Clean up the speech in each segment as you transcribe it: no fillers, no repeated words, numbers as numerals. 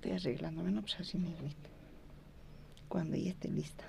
Estoy arreglándome, no, pues así negrita. Cuando ya esté lista.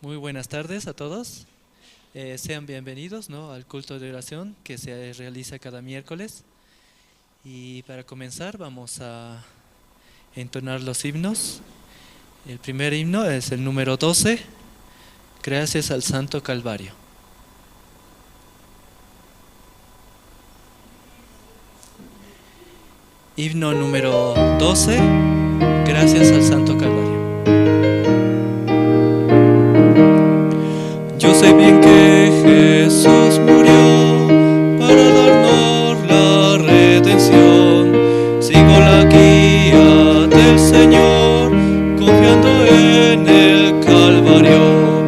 Muy buenas tardes a todos. Sean bienvenidos, ¿no?, al culto de oración que se realiza cada miércoles. Y para comenzar vamos a entonar los himnos. El primer himno es el número 12, Gracias al Santo Calvario. Himno número 12, Gracias al Santo Calvario. Yo sé bien que Jesús murió para darnos la redención. Sigo la guía del Señor, confiando en el Calvario.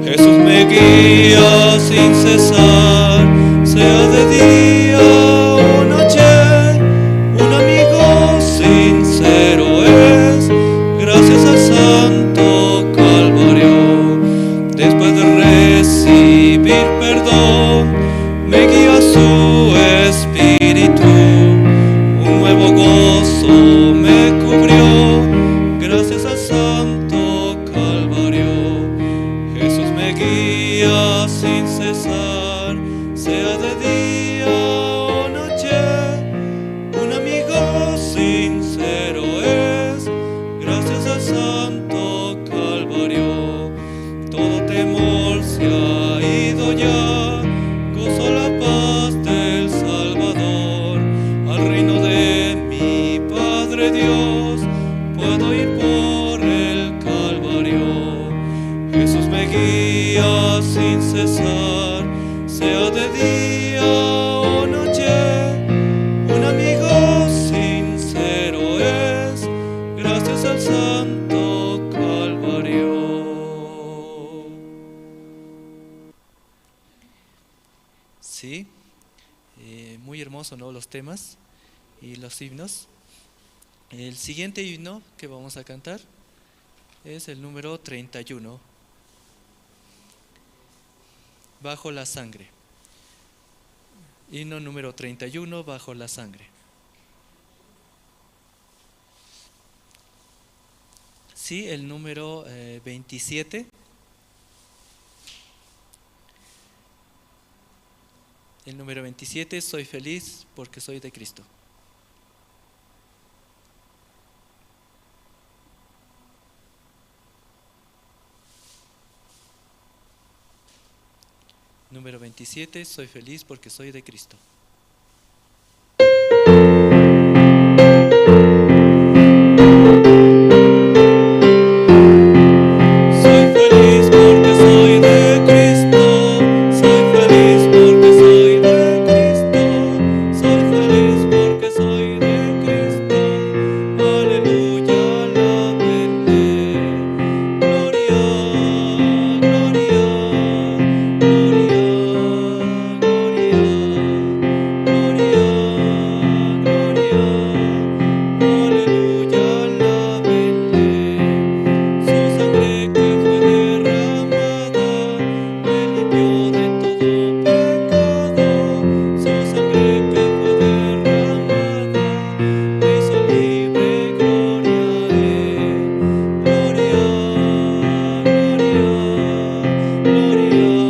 Jesús me guía sin cesar, sea de día o noche. Un amigo sincero es, gracias al Santo Calvario. Después de recibir perdón, me guía su espíritu. Un nuevo gozo me cubrió, gracias al Santo Calvario. Jesús me guía sin cesar, sea de día o noche. Un amigo sincero es, gracias al Santo Calvario. Todo temor se ha ido ya, gozo la paz del Salvador. Al reino de mi Padre Dios, puedo ir por el Calvario. Jesús me guía sin cesar, sea de día o noche. Un amigo sincero es, gracias al Santo Calvario. Sí, muy hermoso, ¿no?, los temas y los himnos. El siguiente himno que vamos a cantar es el número 31, Bajo la Sangre. Himno número 31, Bajo la Sangre. Sí, el número 27. El número 27, Soy feliz porque soy de Cristo. Número 27, Soy feliz porque soy de Cristo. Soy feliz porque soy de Cristo, soy feliz porque soy de Cristo, soy feliz porque soy de Cristo. Aleluya, alábenle. Gloria, gloria, gloria, gloria, gloria, gloria. Aleluya, alábenle. Su sangre que fue derramada me limpió de todo pecado. Su sangre que fue derramada me hizo libre, gloria a Él. Gloria, gloria, gloria,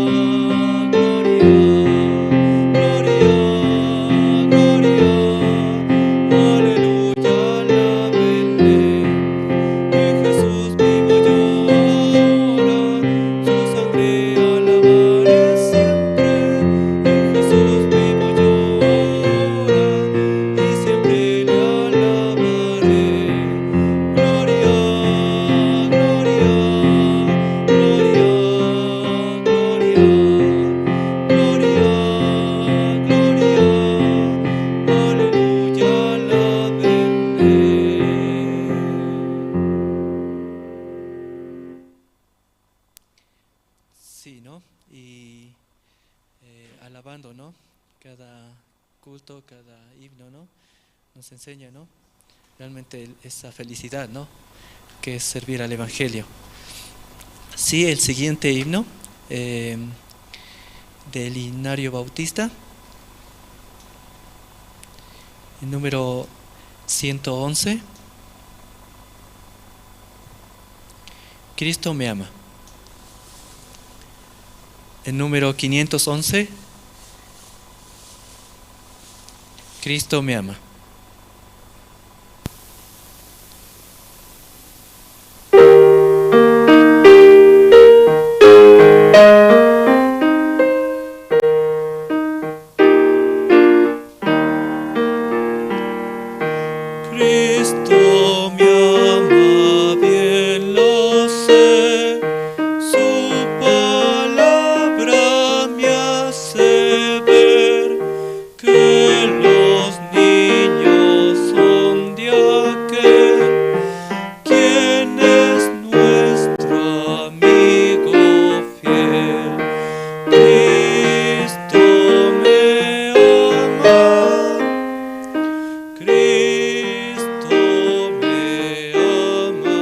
gloria, gloria, gloria. Aleluya, alábenle. En Jesús vivo yo ahora, su sangre alabaré siempre. En Jesús vivo yo ahora y siempre le alabaré. Gloria, gloria, gloria, gloria, gloria, gloria. Aleluya, alábenle. Sí, ¿no? Y alabando, ¿no? Cada culto, cada himno, ¿no?, nos enseña, ¿no?, realmente esa felicidad, ¿no?, que es servir al Evangelio. Sí, el siguiente himno del himnario bautista, el número 111, Cristo me ama. El número 511, Cristo me ama. Cristo me ama, bien lo sé, su palabra me hace ver que los niños son de aquel quien es nuestro amigo fiel. Cristo me ama, Cristo me ama,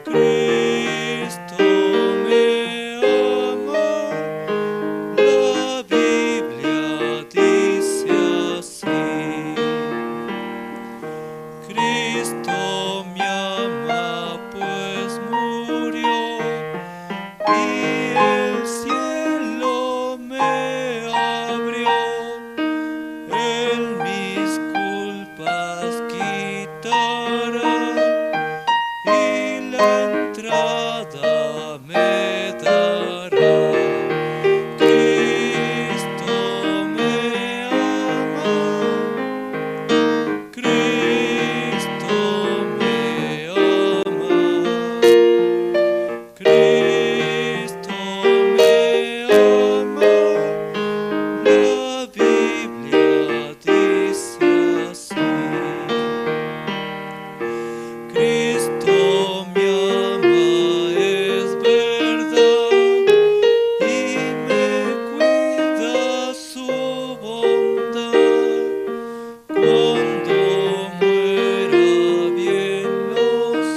Cristo me ama, la Biblia dice así. Cristo me ama, pues murió y el cielo me abrió. Él mis culpas quitará y la entrada me dará. Cristo me ama, Cristo me ama, Cristo me ama, la Biblia dice así. Cristo me ama, es verdad, y me cuida su bondad. Cuando muera, bien lo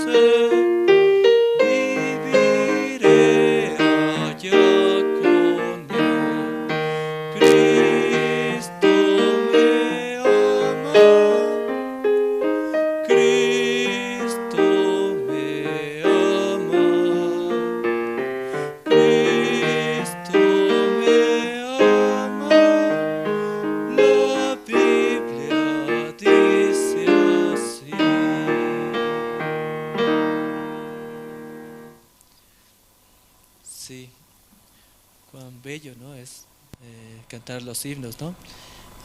sé, viviré allá con él. Cristo me ama, Cristo me ama, Cristo me ama, la Biblia dice así. Sí, cuán bello, ¿no? Es cantar los himnos, ¿no?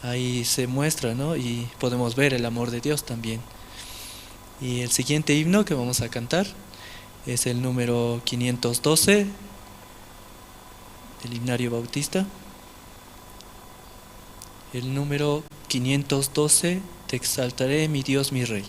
Ahí se muestra, ¿no? Y podemos ver el amor de Dios también. Y el siguiente himno que vamos a cantar es el número 512 del himnario bautista. El número 512, Te exaltaré, mi Dios, mi Rey.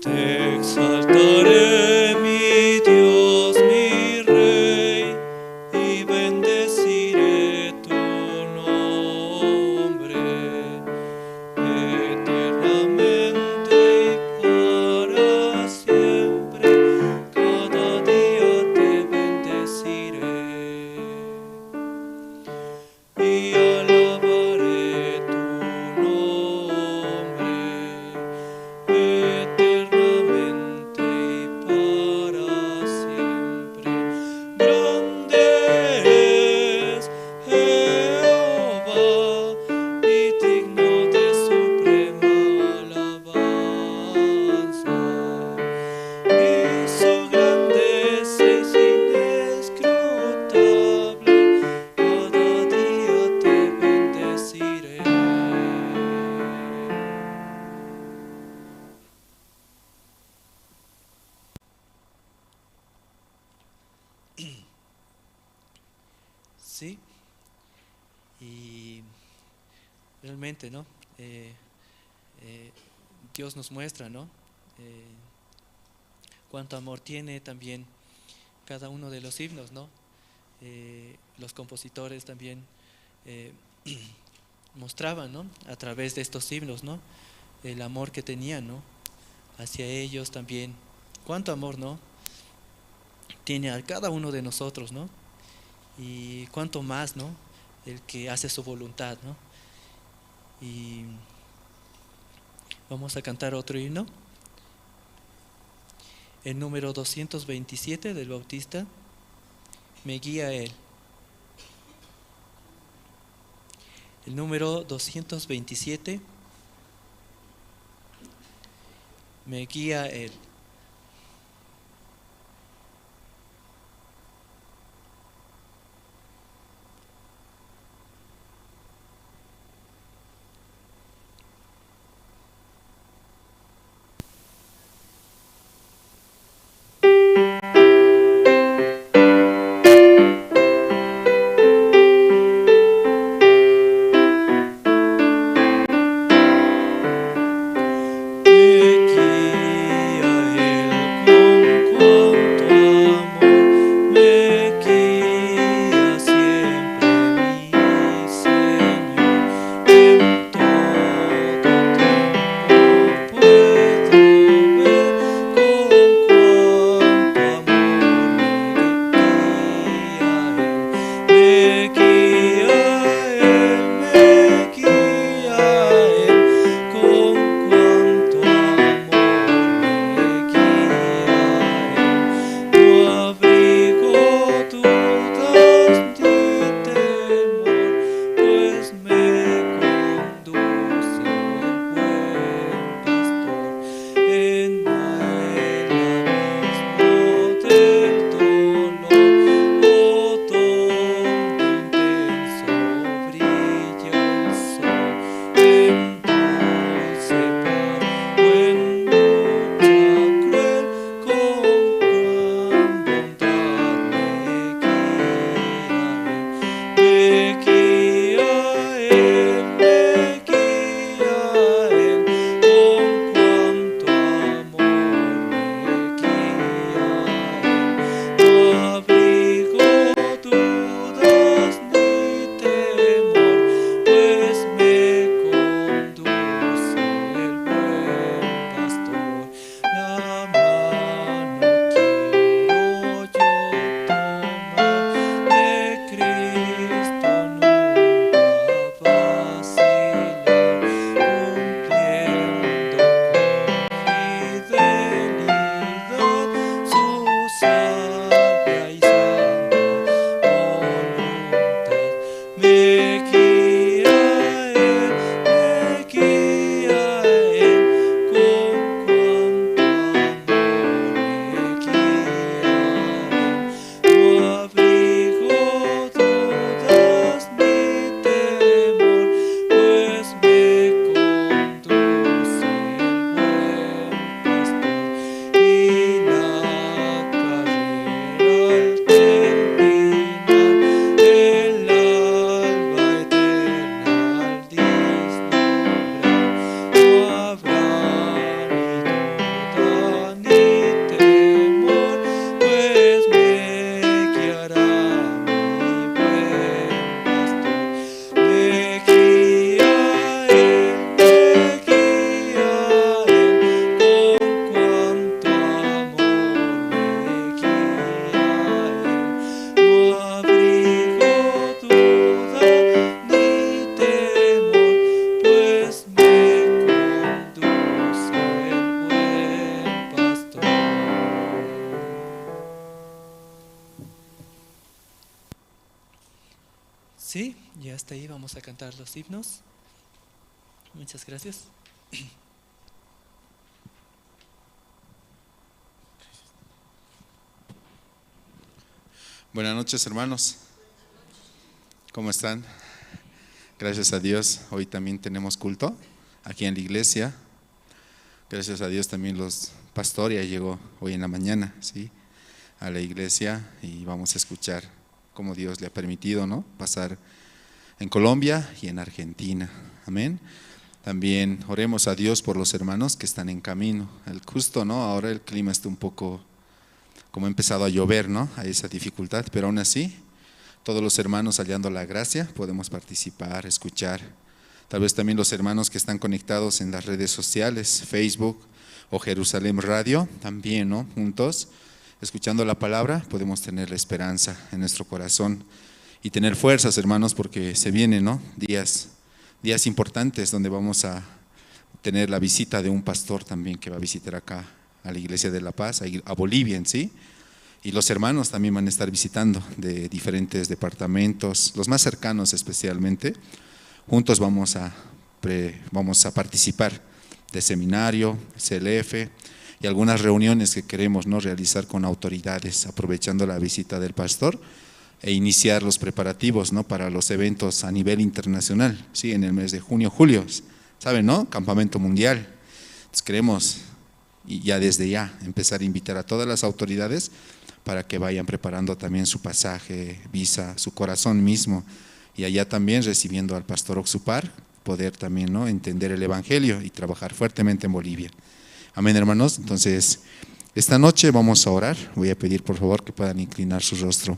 Te exaltaré, mi Dios, mi Rey, y bendeciré tu nombre eternamente y para siempre. Cada día te bendeciré y alabaré tu nombre eternamente y para siempre. Grande es Jehová y digno de suprema alabanza, y su grandeza es inescrutable. Cada día te bendeciré. Sí, y realmente, ¿no? Dios nos muestra, ¿no? Cuánto amor tiene también cada uno de los himnos, ¿no? Los compositores también mostraban, ¿no? A través de estos himnos, ¿no? El amor que tenían, ¿no? Hacia ellos también. Cuánto amor, ¿no? tiene a cada uno de nosotros, ¿no? Y cuánto más, ¿no? El que hace su voluntad, ¿no? Y vamos a cantar otro himno, el número 227 del Bautista, Me guía Él. El número 227, Me guía Él. Sí, y hasta ahí vamos a cantar los himnos. Muchas gracias. Buenas noches, hermanos. ¿Cómo están? Gracias a Dios, hoy también tenemos culto aquí en la iglesia. Gracias a Dios también los pastores ya llegó hoy en la mañana, ¿sí?, a la iglesia, y vamos a escuchar cómo Dios le ha permitido, ¿no?, pasar en Colombia y en Argentina. Amén. También oremos a Dios por los hermanos que están en camino. El justo, ¿no? Ahora el clima está un poco, como ha empezado a llover, ¿no? Hay esa dificultad, pero aún así, todos los hermanos hallando la gracia, podemos participar, escuchar. Tal vez también los hermanos que están conectados en las redes sociales, Facebook o Jerusalén Radio, también, ¿no?, juntos. Escuchando la palabra podemos tener la esperanza en nuestro corazón y tener fuerzas, hermanos, porque se vienen, ¿no?, días importantes donde vamos a tener la visita de un pastor también que va a visitar acá a la Iglesia de La Paz, a Bolivia en sí. Y los hermanos también van a estar visitando de diferentes departamentos, los más cercanos especialmente. Juntos vamos a participar de seminario, CLF y algunas reuniones que queremos, ¿no?, realizar con autoridades, aprovechando la visita del pastor e iniciar los preparativos, ¿no?, para los eventos a nivel internacional, ¿sí?, en el mes de junio, julio, ¿saben, no? Campamento Mundial. Entonces queremos, y ya desde ya, empezar a invitar a todas las autoridades para que vayan preparando también su pasaje, visa, su corazón mismo, y allá también recibiendo al pastor Oxupar, poder también, ¿no?, entender el Evangelio y trabajar fuertemente en Bolivia. Amén, hermanos. Entonces, esta noche vamos a orar. Voy a pedir por favor que puedan inclinar su rostro.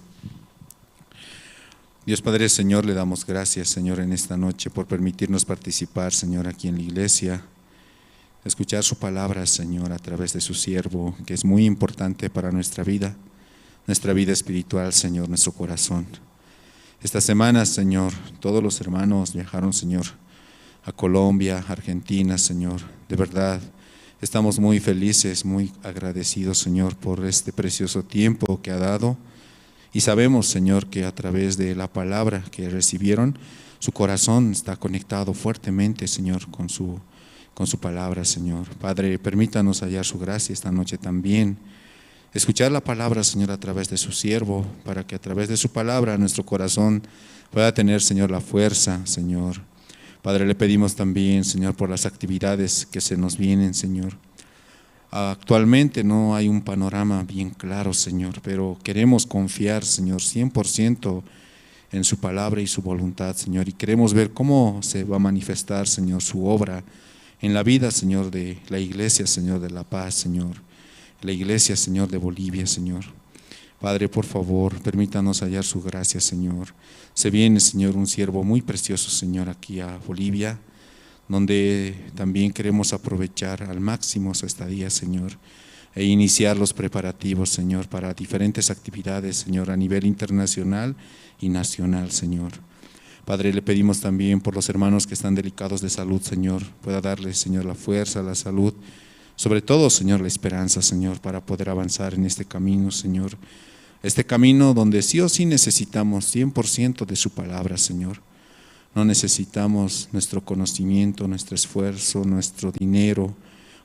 Dios Padre, Señor, le damos gracias, Señor, en esta noche por permitirnos participar, Señor, aquí en la iglesia, escuchar su palabra, Señor, a través de su siervo, que es muy importante para nuestra vida espiritual, Señor, nuestro corazón. Esta semana, Señor, todos los hermanos viajaron, Señor, a Colombia, Argentina, Señor. De verdad, estamos muy felices, muy agradecidos, Señor, por este precioso tiempo que ha dado. Y sabemos, Señor, que a través de la palabra que recibieron, su corazón está conectado fuertemente, Señor, con su palabra, Señor. Padre, permítanos hallar su gracia esta noche también. Escuchar la palabra, Señor, a través de su siervo, para que a través de su palabra nuestro corazón pueda tener, Señor, la fuerza, Señor. Padre, le pedimos también, Señor, por las actividades que se nos vienen, Señor. Actualmente no hay un panorama bien claro, Señor, pero queremos confiar, Señor, 100% en su palabra y su voluntad, Señor, y queremos ver cómo se va a manifestar, Señor, su obra en la vida, Señor, de la iglesia, Señor, de La Paz, Señor, la iglesia, Señor, de Bolivia, Señor. Padre, por favor, permítanos hallar su gracia, Señor. Se viene, Señor, un siervo muy precioso, Señor, aquí a Bolivia, donde también queremos aprovechar al máximo su estadía, Señor, e iniciar los preparativos, Señor, para diferentes actividades, Señor, a nivel internacional y nacional, Señor. Padre, le pedimos también por los hermanos que están delicados de salud, Señor, pueda darles, Señor, la fuerza, la salud, sobre todo, Señor, la esperanza, Señor, para poder avanzar en este camino, Señor. Este camino donde sí o sí necesitamos 100% de su palabra, Señor. No necesitamos nuestro conocimiento, nuestro esfuerzo, nuestro dinero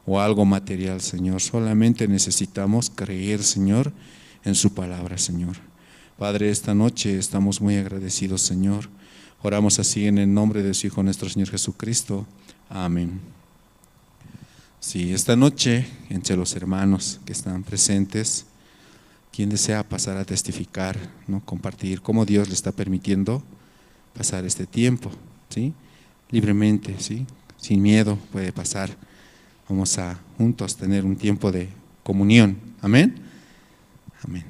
o algo material, Señor. Solamente necesitamos creer, Señor, en su palabra, Señor. Padre, esta noche estamos muy agradecidos, Señor. Oramos así en el nombre de su Hijo, nuestro Señor Jesucristo. Amén. Sí, esta noche, entre los hermanos que están presentes, quien desea pasar a testificar, ¿no?, compartir cómo Dios le está permitiendo pasar este tiempo, ¿sí?, libremente, ¿sí?, sin miedo puede pasar. Vamos a juntos tener un tiempo de comunión. Amén. Amén.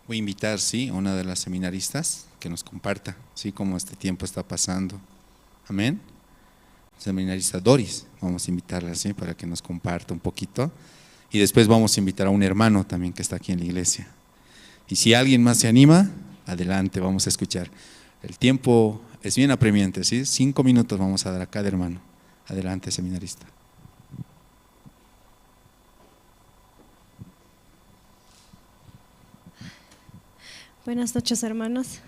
Voy a invitar, sí, a una de las seminaristas que nos comparta, sí, cómo este tiempo está pasando. Amén. Seminarista Doris, vamos a invitarla, sí, para que nos comparta un poquito. Y después vamos a invitar a un hermano también que está aquí en la iglesia. Y si alguien más se anima, adelante, vamos a escuchar. El tiempo es bien apremiante, ¿sí? 5 minutos vamos a dar a cada hermano. Adelante, seminarista. Buenas noches, hermanos.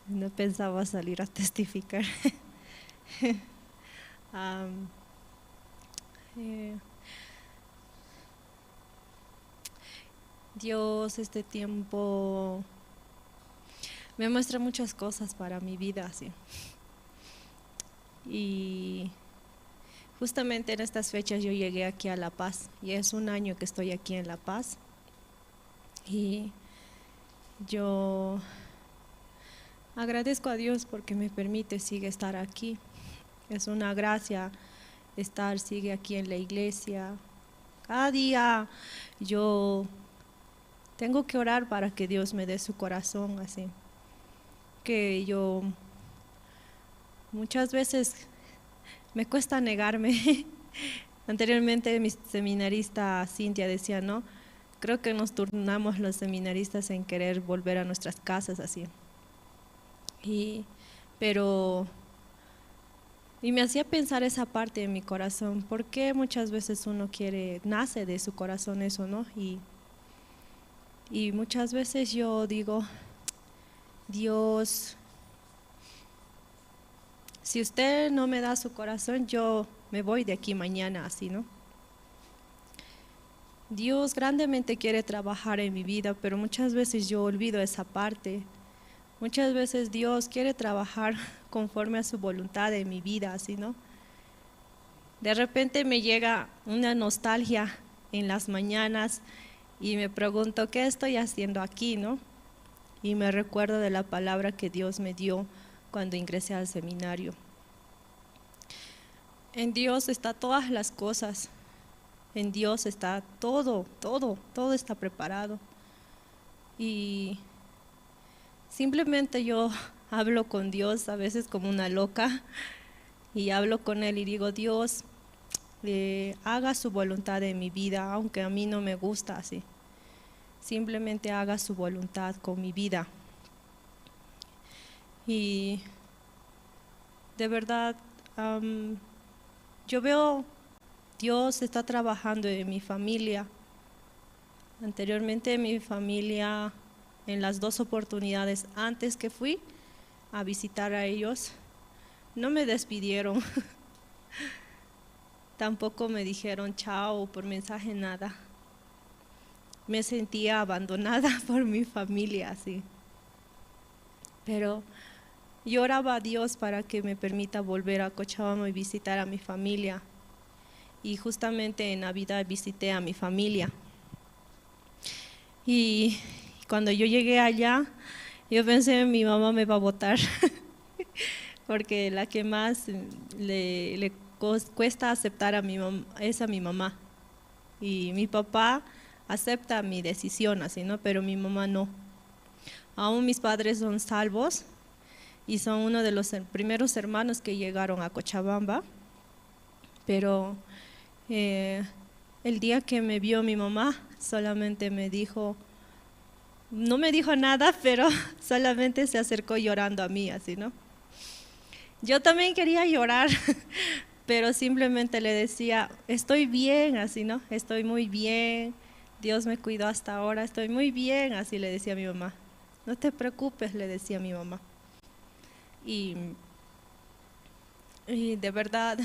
No pensaba salir a testificar. Dios, este tiempo me muestra muchas cosas para mi vida, así. Y justamente en estas fechas yo llegué aquí a La Paz, y es un año que estoy aquí en La Paz. Y yo agradezco a Dios porque me permite sigue estar aquí. Es una gracia estar, sigue aquí en la iglesia. Cada día yo tengo que orar para que Dios me dé su corazón, así. Que yo muchas veces me cuesta negarme. Anteriormente mi seminarista Cintia decía, ¿no? Creo que nos turnamos los seminaristas en querer volver a nuestras casas así. Y me hacía pensar esa parte de mi corazón, ¿por qué muchas veces uno quiere, nace de su corazón eso, ¿no? Y muchas veces yo digo, Dios, si usted no me da su corazón, yo me voy de aquí mañana, así, ¿no? Dios grandemente quiere trabajar en mi vida, pero muchas veces yo olvido esa parte. Muchas veces Dios quiere trabajar conforme a su voluntad en mi vida, así, ¿no? De repente me llega una nostalgia en las mañanas y me pregunto, ¿qué estoy haciendo aquí, no? Y me recuerdo de la palabra que Dios me dio cuando ingresé al seminario. En Dios está todas las cosas. En Dios está todo, todo, todo está preparado. Y simplemente yo hablo con Dios a veces como una loca y hablo con Él y digo, Dios, haga su voluntad en mi vida, aunque a mí no me gusta así. Simplemente haga su voluntad con mi vida. Y de verdad, yo veo Dios está trabajando en mi familia. Anteriormente mi familia, en las dos oportunidades antes que fui a visitar a ellos, no me despidieron. Tampoco me dijeron chao por mensaje, nada. Me sentía abandonada por mi familia, así. Pero yo oraba a Dios para que me permita volver a Cochabamba y visitar a mi familia. Y justamente en Navidad visité a mi familia. Y cuando yo llegué allá, yo pensé, mi mamá me va a botar, porque la que más le cuesta aceptar a mi mamá es a mi mamá. Y mi papá acepta mi decisión, así, ¿no? Pero mi mamá no. Aún mis padres son salvos y son uno de los primeros hermanos que llegaron a Cochabamba, pero el día que me vio mi mamá, solamente me dijo, no me dijo nada, pero solamente se acercó llorando a mí, así, ¿no? Yo también quería llorar, pero simplemente le decía, estoy bien, así, ¿no? Estoy muy bien, Dios me cuidó hasta ahora, estoy muy bien, así le decía a mi mamá. No te preocupes, le decía a mi mamá. Y de verdad,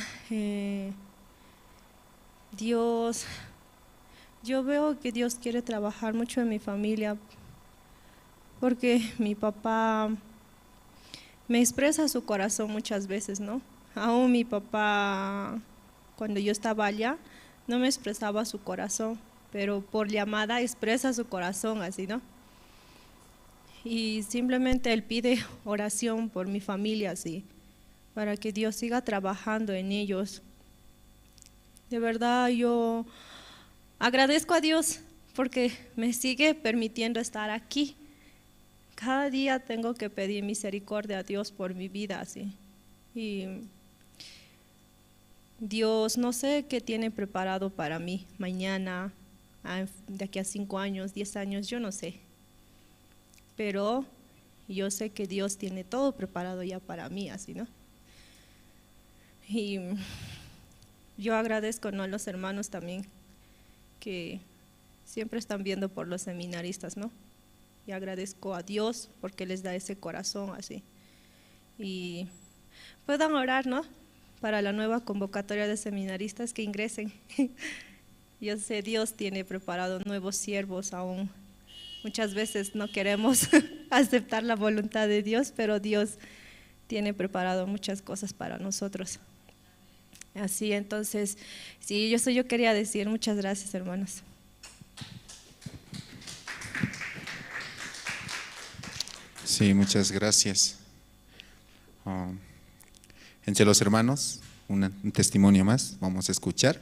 Dios, yo veo que Dios quiere trabajar mucho en mi familia, porque mi papá me expresa su corazón muchas veces, ¿no? Aún mi papá, cuando yo estaba allá, no me expresaba su corazón, pero por llamada expresa su corazón, así, ¿no? Y simplemente él pide oración por mi familia, así, para que Dios siga trabajando en ellos. De verdad, yo agradezco a Dios porque me sigue permitiendo estar aquí. Cada día tengo que pedir misericordia a Dios por mi vida, así. Y Dios, no sé qué tiene preparado para mí mañana, de aquí a 5 años, 10 años, yo no sé. Pero yo sé que Dios tiene todo preparado ya para mí, así, ¿no? Y yo agradezco, ¿no?, a los hermanos también que siempre están viendo por los seminaristas, ¿no? Y agradezco a Dios porque les da ese corazón así. Y puedan orar, ¿no?, para la nueva convocatoria de seminaristas que ingresen. Yo sé, Dios tiene preparado nuevos siervos aún. Muchas veces no queremos aceptar la voluntad de Dios, pero Dios tiene preparado muchas cosas para nosotros. Así, entonces, sí, yo quería decir muchas gracias, hermanos. Sí, muchas gracias. Entre los hermanos, un testimonio más, vamos a escuchar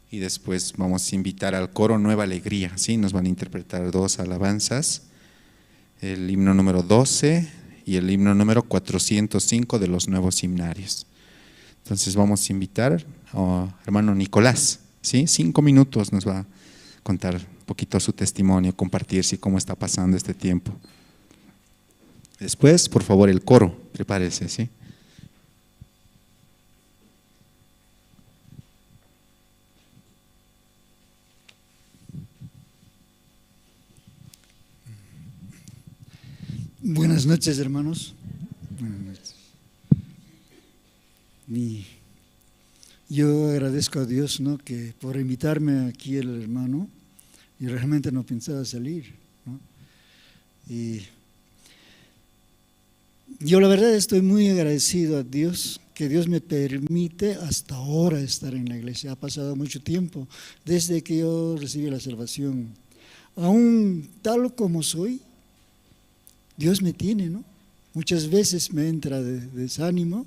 y después vamos a invitar al coro Nueva Alegría, ¿sí? Nos van a interpretar dos alabanzas, el himno número 12 y el himno número 405 de los nuevos himnarios. Entonces vamos a invitar al hermano Nicolás, ¿sí? 5 minutos nos va a contar un poquito su testimonio, compartir, ¿sí?, cómo está pasando este tiempo. Después, por favor, el coro, prepárese, ¿sí? Buenas noches, hermanos. Buenas noches. Yo agradezco a Dios, ¿no?, que por invitarme aquí el hermano, y realmente no pensaba salir, ¿no? Y yo la verdad estoy muy agradecido a Dios, que Dios me permite hasta ahora estar en la iglesia. Ha pasado mucho tiempo desde que yo recibí la salvación. Aún tal como soy, Dios me tiene, ¿no? Muchas veces me entra desánimo,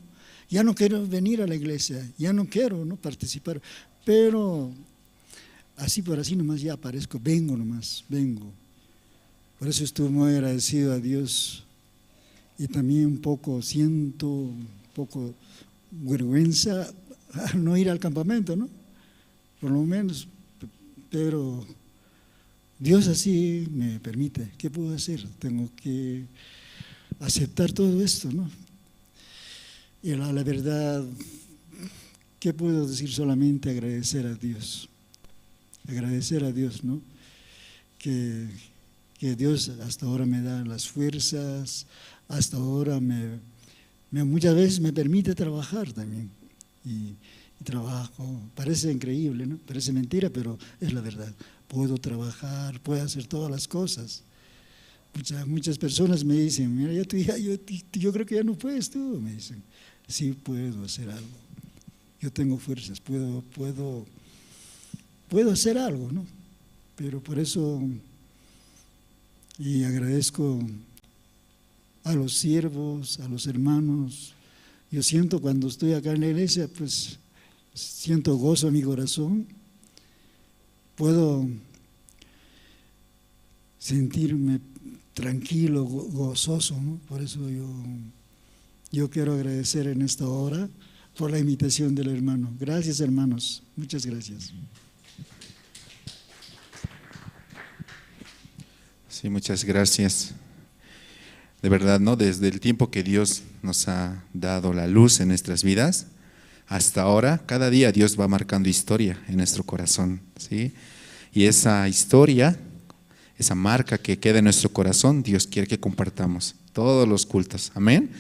ya no quiero venir a la iglesia, ya no quiero, ¿no?, participar, pero así por así nomás ya aparezco, vengo nomás, vengo. Por eso estoy muy agradecido a Dios y también un poco siento un poco vergüenza al no ir al campamento, ¿no? Por lo menos, pero Dios así me permite. ¿Qué puedo hacer? Tengo que aceptar todo esto, ¿no? Y la verdad, ¿qué puedo decir? Solamente agradecer a Dios. Agradecer a Dios, ¿no? Que Dios hasta ahora me da las fuerzas, hasta ahora muchas veces me permite trabajar también. Y trabajo, parece increíble, ¿no? Parece mentira, pero es la verdad. Puedo trabajar, puedo hacer todas las cosas. Muchas personas me dicen, mira, yo creo que ya no puedes tú, me dicen. Sí puedo hacer algo, yo tengo fuerzas, puedo hacer algo, ¿no? Pero por eso, y agradezco a los siervos, a los hermanos. Yo siento cuando estoy acá en la iglesia, pues siento gozo en mi corazón, puedo sentirme tranquilo, gozoso, ¿no? Por eso yo quiero agradecer en esta hora por la invitación del hermano. Gracias, hermanos. Muchas gracias. Sí, muchas gracias. De verdad, ¿no? Desde el tiempo que Dios nos ha dado la luz en nuestras vidas, hasta ahora, cada día Dios va marcando historia en nuestro corazón, ¿sí? Y esa historia, esa marca que queda en nuestro corazón, Dios quiere que compartamos todos los cultos, amén.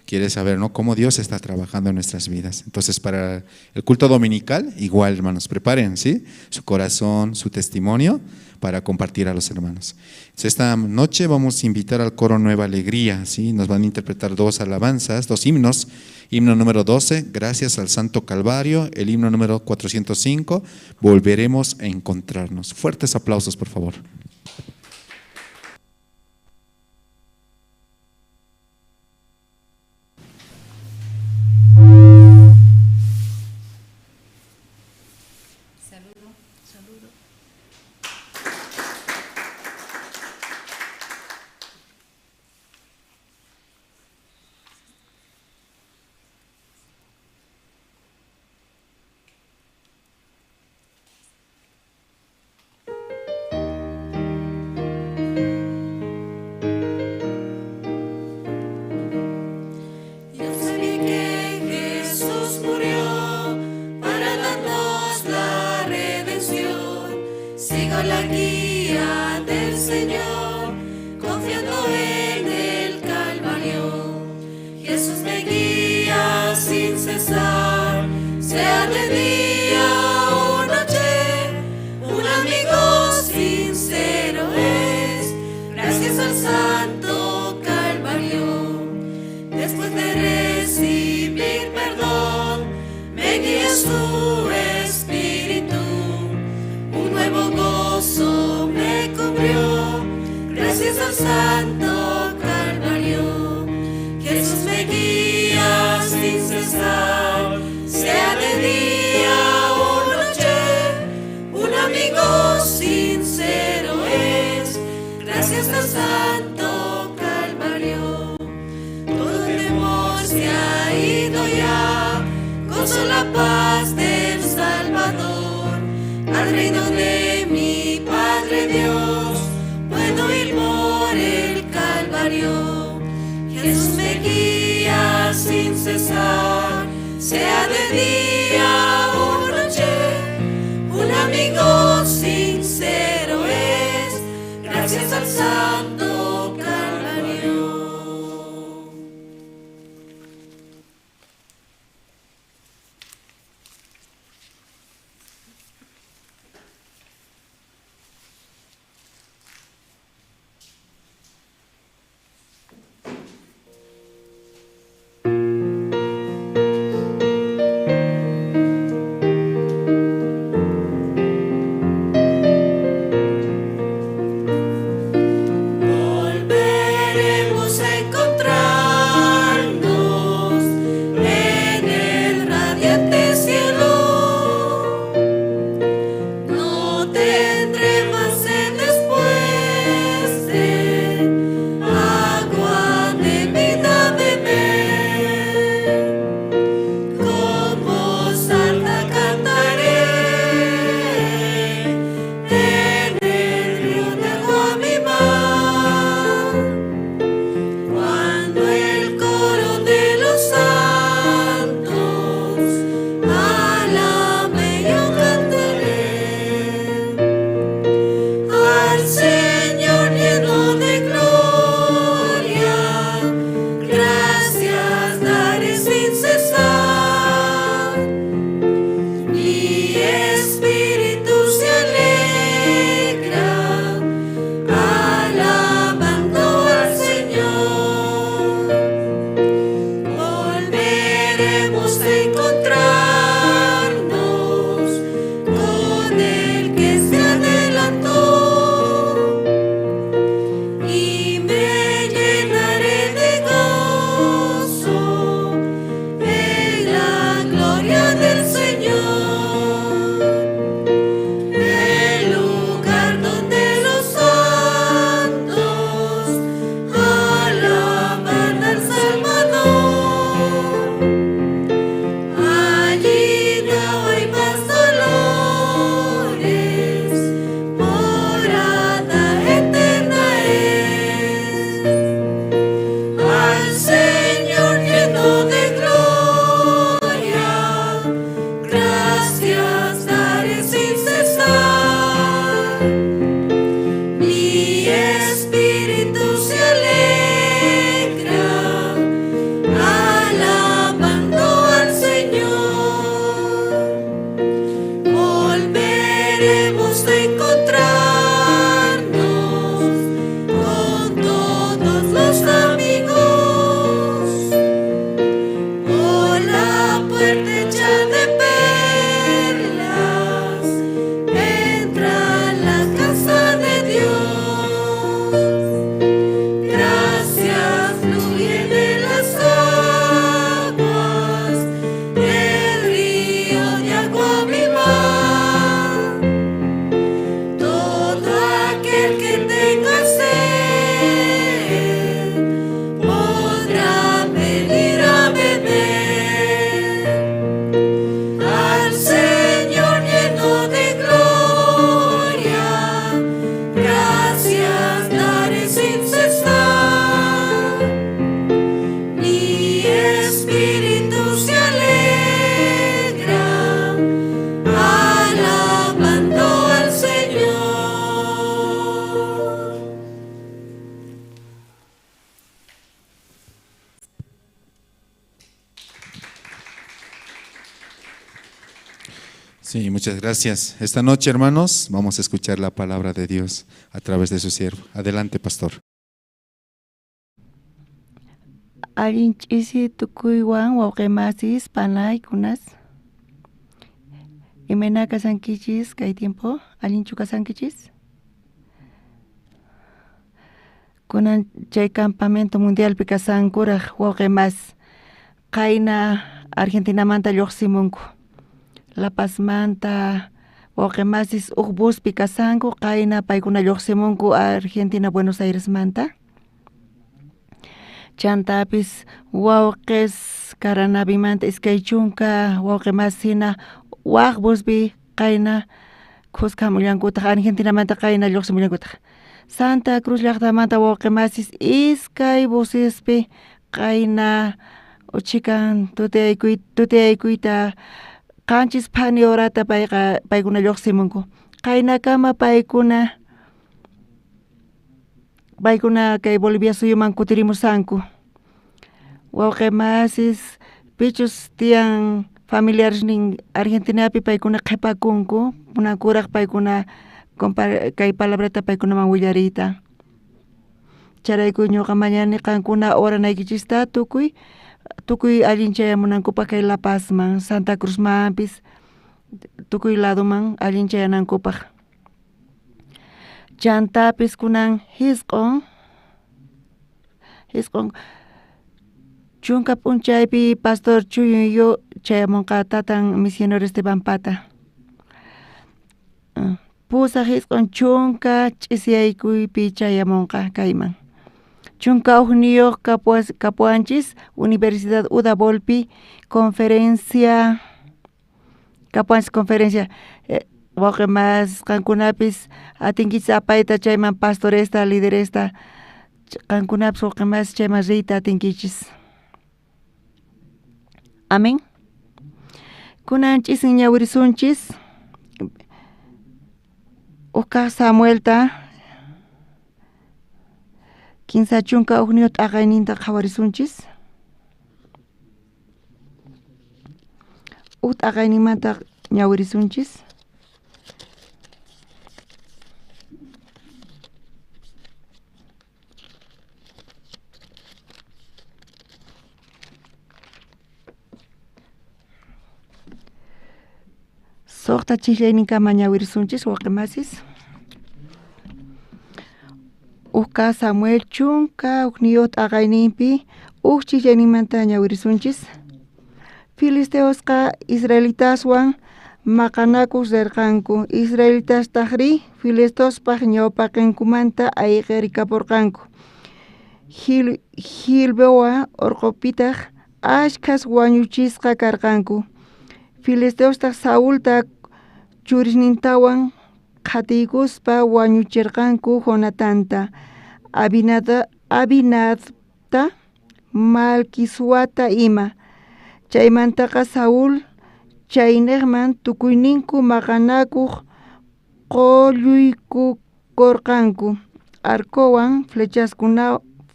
Quiere saber, ¿no?, cómo Dios está trabajando en nuestras vidas. Entonces, para el culto dominical, igual, hermanos, preparen, ¿sí?, su corazón, su testimonio para compartir a los hermanos. Entonces, esta noche vamos a invitar al coro Nueva Alegría, ¿sí? Nos van a interpretar dos alabanzas, dos himnos. Himno número 12, Gracias al Santo Calvario. El himno número 405, Volveremos a Encontrarnos. Fuertes aplausos, por favor. me cubrió, gracias al santo Calvario. Jesús me guía sin cesar, sea de día o noche, un amigo sincero es, gracias al santo Calvario. Todo temor se ha ido ya, gozo la paz del Salvador, al reino de mi Padre Dios, puedo ir por el Calvario. Jesús me guía sin cesar, sea de día o noche, un amigo sincero es, gracias al santo Calvario. Volveremos a encontrarnos en el radiante cielo. No tendré más sed después de agua de vida beber. Con voz alta cantaré en el río de agua viva. Cuando el coro de los santos alabe, yo cantaré al Señor lleno de gloria, gracias daré sin cesar. Mi espíritu se alegra, alabando al Señor. Volveremos a encontrarnos con el que se adelantó y me llenaré de gozo en la gloria del Señor. El lugar donde los santos alaban al Salvador. Allí no hay más dolores, morada eterna es. Al Señor lleno de gloria, gracias daré sin cesar. Mi espíritu se alegra, alabando al Señor. Volveremos a encontrarnos con todos los amigos. Por la puerta hecha de perlas, entra a la casa de Dios. Gracia fluye de las aguas del río de agua viva. Todo aquel que tenga sed podrá venir a beber. Al Señor lleno de gloria, gracias daré sin cesar. Mi espíritu se alegra, alabando al Señor. Sí, muchas gracias. Esta noche, hermanos, vamos a escuchar la palabra de Dios a través de su siervo. Adelante, pastor. Allin ch'isi tukuywan wawqimasis panaykunas. Imayna kasankichis kay tiempo? Allinchu kasankichis? Kunan chay campamento mundialpi kashankuraj wawqe masis qayna Argentinamanta llojsimunku. La Pazmanta wawqe masis uj buspi kashanku qayna paykuna llojsimunku Argentina Buenos Airesmanta. Chantapis wawqes Caranavimanta 20 wawqe masis jina waj buspi qayna khuska jamullankutaj Argentinamanta qayna llojsimullankutaj. Santa Cruz llajtamanta wawqe masis 2 busespi qayna uchikan tutayaykuyta 7 phani horata paykuna llojsimunku. Qaynakama paykuna kay Bolivia suyuman kutirimusanku. Wawqe masis pichus tiyan familiaresnin Argentinapi paykuna qhepakunku munankuraj paykuna kay palabrata paykunaman willariyta. Chayrayku ñuqa mañani qankuna oranaykichista tukuy allin chayamunankupaj kay La Pazman, Santa Cruzmanpis, tukuy ladoman allin chayanankupaj. Chantapis kunan 9 chunka p'unchaypi pastor Chuyunyo chayamunqa tatan misionero Estebanpata. 8 90 ch'isiyaykuypi chayamunqa kayman. 11 kapuwanchis Universidad Udabolpi conferencia kapuwanchis conferencia wawqe masis qankunapis atinkichis apayta chayman pastoresta lideresta qankunapis wawqe masis chayman riyta atinkichis. Amén. Kunan ch'isin ñawirisunchis uj Samuelta 31 t'aqayninta qhawarisunchis. Uj t'aqayninmanta ñawirisunchis. 6 chijllayninkama ñawirisunchis wawqe masis. Uj Samuel 11 t'aqayninpi uj chijllayninmanta ñawirisunchis. Filisteosqa israelitaswan maqanakuq rirqanku. Israelitastajrí filisteospaj ñawpaqinkumanta ayqirikapurqanku. Gilboa orqopitaj ashkhas wañuchisqa karqanku. Filisteostaj Saulta churisnintawan qhatiykuspa wañuchirqanku Jonatanta, Abinadabta, Malquisuata ima. Chaymantaqa Saúl chaynejman tukuyninku maqanakuq q'ulluykukorqanku. Arcowan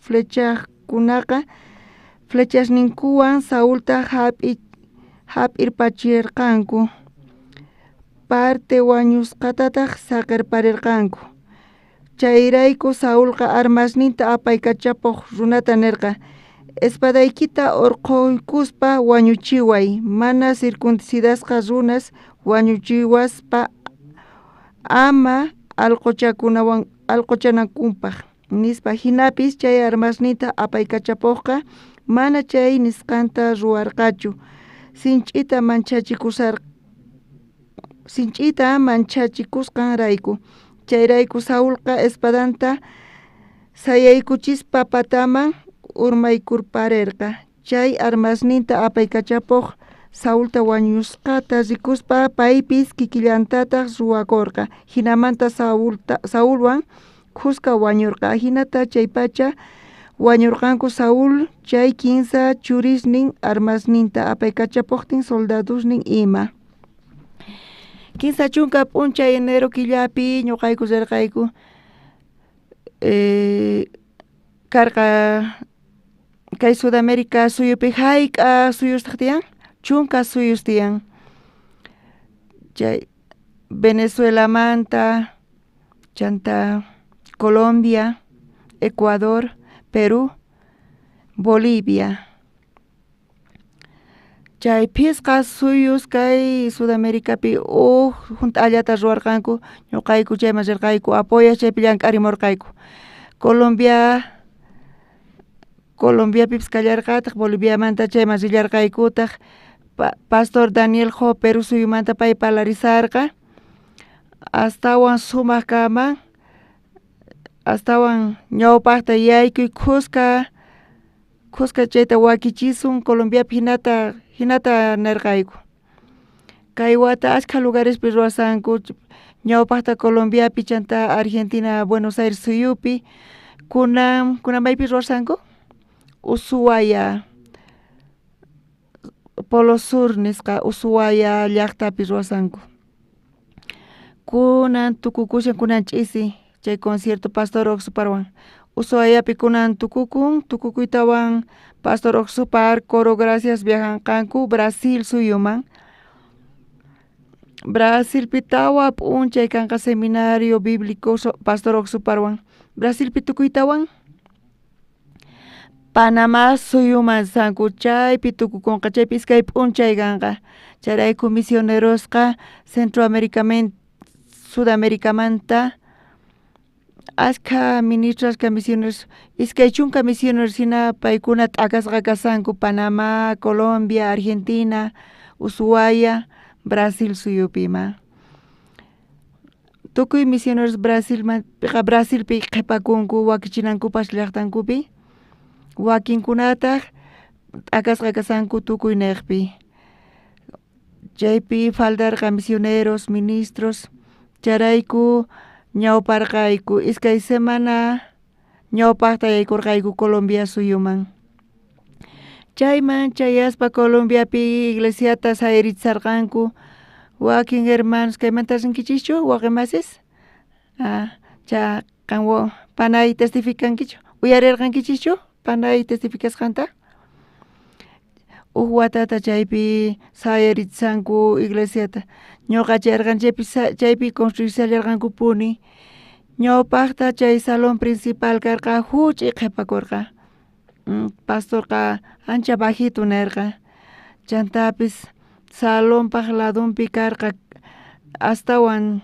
flechajkunaqa flechasninkuwan Saulta hap'irpachirqanku. Parte wañusqatataj saqerparirqanku. Chayrayku Saulqa armasninta apaykachapoj runata nerqa: Espadaykita urqhuykuspa wañuchiway, mana circuncidasqa runas wañuchiwaspa ama alqochanakunpaj nispa. Jinapis chay armasninta apaykachapojqa mana chay nisqanta ruwarqachu. Sinch'ita manchachikusqanrayku. Chayrayku Saulqa espadanta sayaykuchispa pataman urmaykurparerqa. Chay armasninta apaykachapoj Saulta wañusqata rikuspa paypis kikillantataj ruwakorqa. Jinamanta Saulwan khuska wañorqa. Ajinata chaypacha wañorqanku Saúl chay 15 churisnin armasninta apaykachapojtin soldadosnin ima. 30 p'unchay enero killapi ñuqayku rirqayku karqa kay Sudamérica suyupi hayk'a suyustaq tiyan 10 suyus tiyan. Chay Venezuelamanta, chanta Colombia, Ecuador, Perú, Bolivia. Chay phisqa suyus kay Sudaméricapi uj junt'allata ruwarqanku ñuqayku chayman rirqayku apoyas chaypi llank'arimurqayku. Colombia Colombiapipis kallarqataq Boliviamanta chayman rillarqaykutaq Pastor Daniel Jo Perú suyumanta pay parlarisarqa astawan sumaq kama astawan ñawpaqta yaykuy khuska khuska chayta wakichisun Colombiapi jinata jinata nerqayku kay wata ashkha lugarespi ruwasanku ñawpaqta Colombiapi chanta Argentina Buenos Aires suyupi kunan kunan maypi ruwasanku Ushuaia Polo Sur nisqa Ushuaia llaqtapi ruwasanku kunan tukukushan kunan ch'isi chay concierto Pastor Oxuparwan Ushuaiapi kunan tukukun tukukuytawan Pastor Oxupar Coro Gracias viajanqanku Brasil suyuman Brasilpi tawa p'unchay kanqa seminario bíblico Pastor Oxuparwan Brasilpi tukuytawan Panamá suyuman sanku chaypi tukukunqa chaypi iskay p'unchay kanqa chayrayku misionerosqa Centroamericaman Sudaméricamanta ashkha ministros ashkha misioneros 20 misioneros hina paykuna t'akasqa kasanku Panamá, Colombia, Argentina, Ushuaia, Brasil suyupi ima tukuy misioneros Brasilman Brasilpi qhipakunku wakichinankupaq llaqtankupi wakinkunataq t'akasqa kasanku tukuy niqpi chaypi faltarqa misioneros, ministros chayrayku ñawparqayku iskay semana ñawpaqta yaykurqayku Colombia suyuman chayman chayaspa Colombiapi iglesiata sayarichisarqanku wakin hermanos kaymanta rinkichischu wawqi masis cha qan panay testificankichu uyarirqankichischu panay testificasqanta uj watata chaypi sayarichishanku iglesiata ñuqa chayarqani chaypi chaypi construyishallarqankupuni ñawpaqta chay salón principal karqa juch'uy qhipakurqa pastorqa ancha bajito nerqa chantapis salonpaq ladonpi karqa astawan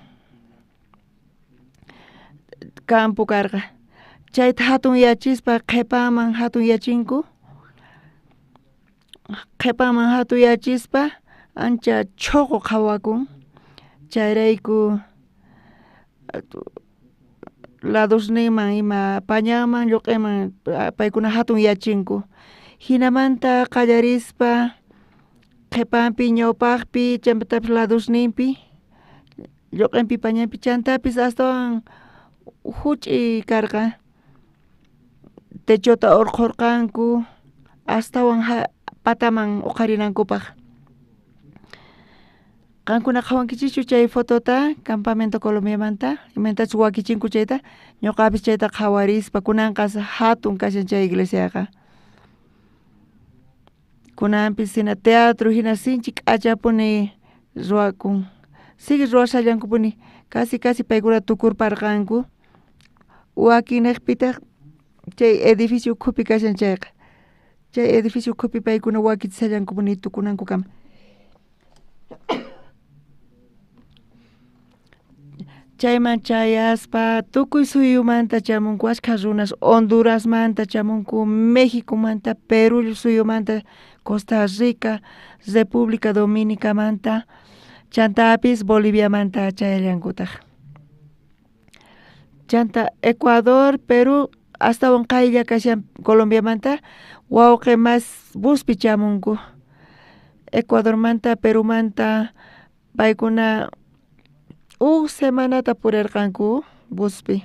campo karqa chayta jatunyachispa qhipaman jatunyachinku qhipaman jatunyachispa ancha chhuqu qhawakun chayrayku ladosninman ima pañanman lluq'iman paykuna jatunyachinku jinamanta qallarispa qhipanpi ñawpaqpi chantapis ladosninpi lluq'inpi pañanpi chantapis astawan juch'iy karqa techota urqhurqanku astawan pataman uqharinankupaq qankuna qhawankichischu chay fotota campamento Colombiamanta imaynatachus wakichinku chayta ñuqapis chayta qhawarispa kunanqa jatun kashan chay iglesiaqa kunanpis hina teatro hina sinchi k'achapuni ruwakun sigue ruwashallankupuni casi casi paykuna tukurparqanku wakinniqpitaq chay edificio ukhupi kashan chayqa chay edificio ukhupi paykuna wakichishallankupuni tukunankukama chayman chayaspa tukuy suyumanta chamunku ashkha runas Hondurasmanta chamunku Mexicomanta Perú suyumanta Costa Rica República Dominicamanta chantapis Boliviamanta chayallankutaq chanta Ecuador, Perú astawan qaylla kashan Colombiamanta wawqi mas buspi chamunku Ecuadormanta, Perumanta paykuna uj semanata purirqanku buspi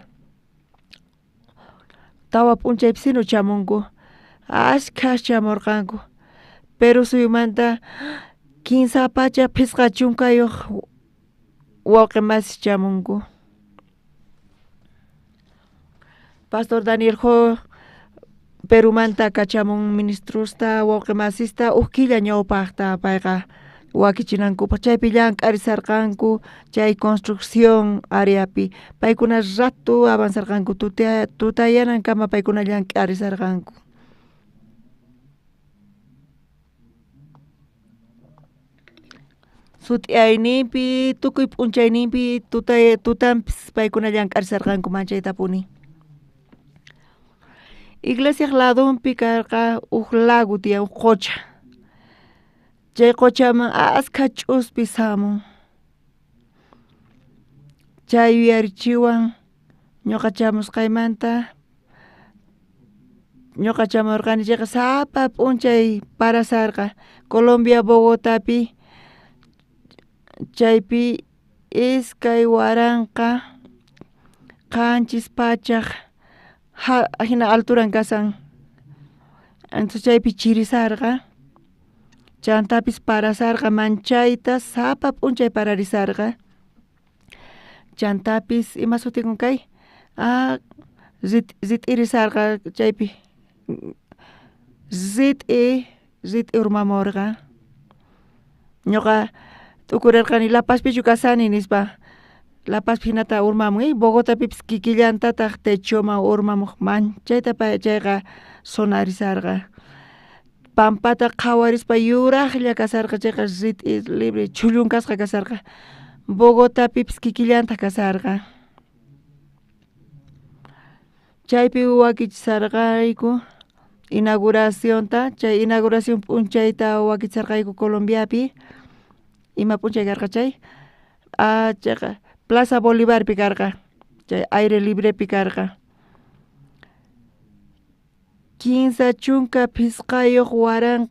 tawa p'unchaypisinu chamunku ashkhas chamurqanku Perú suyumanta 350 wawqi masis chamunku Pastor Daniel Jo Perumanta kachamun ministrosta wawqi masista uj killa ñawpaqta payqa wakichinankupaq chaypi llank'arisarqanku chay construcción areapi paykuna rato avanzarqanku tutayanankama paykuna llank'arisarqanku sut'iyayninpi tukuy p'unchayninpi tutanpis paykuna llank'arisarqanku manchaytapuni. Iglesiaj ladonpi karqa uj lago tiyan, uj qocha. Chay qochaman askha ch'uspi samun. Chay yuyarichiwan ñuqa chamusqaymanta, ñuqa chamurqani chayqa sapa p'unchay parasarqa Colombia Bogotapi, chaypi 2700 ajina alturan kasan, entonces chaypi chirisarqa, chantapis parasarqa manchayta sapa p'unchay pararisarqa, chantapis ima sutikun kay rit'irisarqa chaypi rit'i urmamurqa, ñuqa t'ukurerqani La Pazpichu kasani nispa, La Pazpi jinata urmamun, Bogotapipis kikillantataj techoman urmamuj manchayta chayqa sonarisarqa, pampata qhawarispa yurajlla kasarqa chayqa rit'i libre chhullunkasqa kasarqa, Bogotapipis kikillantaj kasarqa, chaypi wakichisarqayku inauguracionta, chay inauguración p'unchayta wakichisarqayku Colombiapi, ima p'unchay karqa chay, chayqa Plaza Bolivarpi karqa, chay aire librepi karqa, 35 40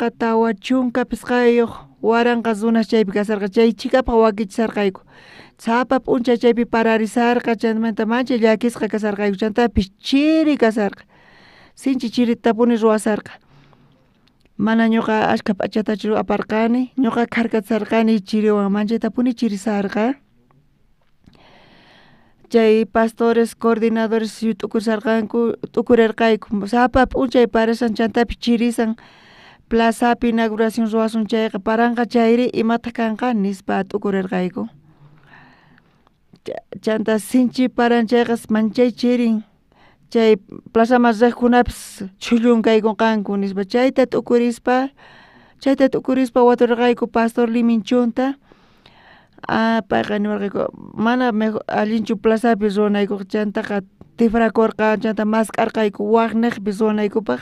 45 runas chaypi kasarqa, chay chhikapaj wakichisarqayku, sapa p'unchay chaypi pararisarqa, chaymanta manchay llakisqa kasarqayku, chantapis chiri kasarqa, sinchi chiritapuni ruwasarqa, mana ñuqa ashkha p'achatachu aparqani, ñuqa kharkatisarqani chiriwan manchaytapuni chirisarqa, chay pastores coordinadores t'ukurisarqanku t'ukurerqayku, sapa p'unchay parasan chantapis chirisan, plazapi inauguración ruwasun chayqa paranqa chayri imataj kanqa nispa t'ukurerqayku, chanta sinchi paran chayqa manchay chirin, chay plazaman rejkunapis chhullunkaykunqanku nispa, chayta t'ukurispa waturqayku pastor Liminchunta, payqa niwarqayku mana allinchu plazapi ruwanaykuqa, chantaqa tifrakurqa, chanta mask'arqayku wajnejpi ruwanaykupaj,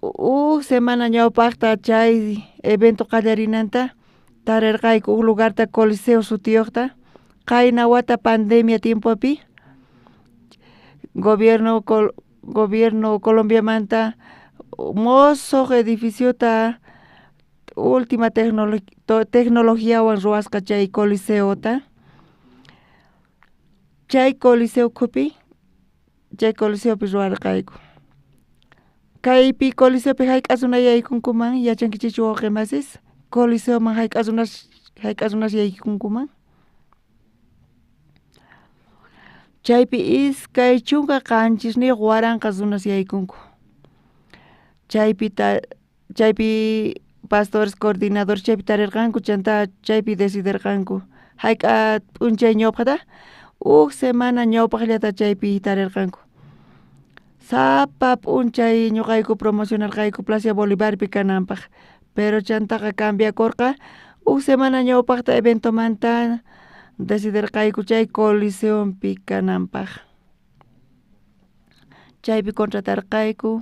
uj semana ñawpajta chay evento qallarinanta tarerqayku uj lugarta Coliseo sutiyojta, qayna wata pandemia tiempopi gobierno Colombiamanta mosoj edificiota última tecnologiawan ruwasqa chay Coliseota, chay Coliseo ukhupi, chay Coliseopi ruwarqayku, kaypi Coliseopi jayk'a runa yaykunkuman yachankichikchu wawqi masis, Coliseoman jayk'a runas yaykunkuman, chaypi 27 runas yaykunku, chaypi pastores coordinadores chaypi tarirqanku, chanta chaypi decidirqanku jayk'a p'unchay ñawpajta, uj semana ñawpajllata chaypi tarirqanku, sapa p'unchay ñuqayku promocionarqayku Plaza Bolivarpi kananpaj, pero chantaqa cambiakurqa, uj semana ñawpajta eventomanta decidirqayku chay Coliseompi kananpaj, chaypi contratarqayku,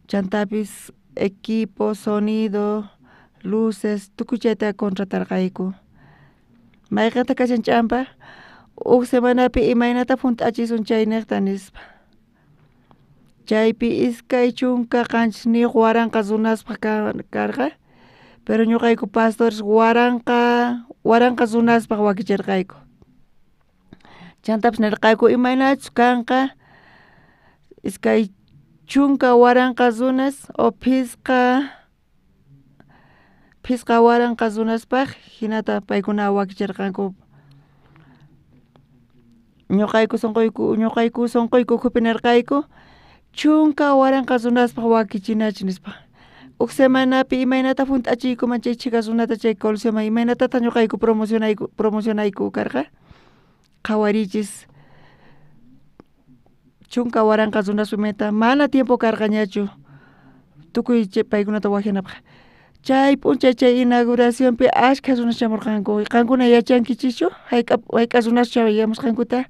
chantapis equipo, sonido, luces, tukuy chayta contratarqayku, mayqenta kashan ch'ampa, uj semanapi imaynata junt'achisun chaynejta nispa, chaypi 27 runaspaj karqa, pero ñuqayku pastores 1000 runaspaj wakicherqayku, chantapis nerqayku imaynachus kanqa 20 000 runas o 5000 runaspaj jinata paykuna wakicherqanku, ñuqayku sunquyku ukhupi nerqayku 10 000 runaspaj wakichinachik nispa, uj semanapi imaynata junt'achiykuman chay chhika runata chay Coliseoman, imaynatataq ñuqayku promocionayku karqa, qhawarichis 10 000 runaspi mana tiempo karqañachu tukuy paykunata wajyanapaj, chay p'unchay chay inauguracionpi ashkha runas chamurqanku, qankuna yachankichischu jayk'a runas chayamusqankuta,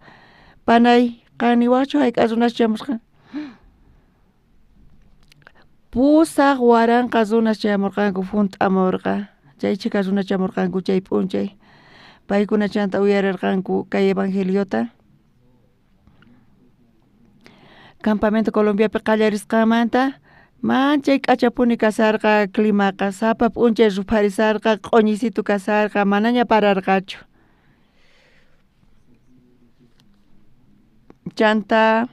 panay Qan niwajchu jayk'a runas chamusqa? 8000 runas chayamorqanku junt'amorqa. Chay chhika runas chamorqanku chay p'unchay. Paykuna chanta uyarerqanku kay evangeliota. Campamento Colombiapi qallarisqanmanta manchay k'achapuni kasarqa climaqa, sapa p'unchay rupharisarqa, q'oñisitu kasarqa, manaña pararqachu. Chanta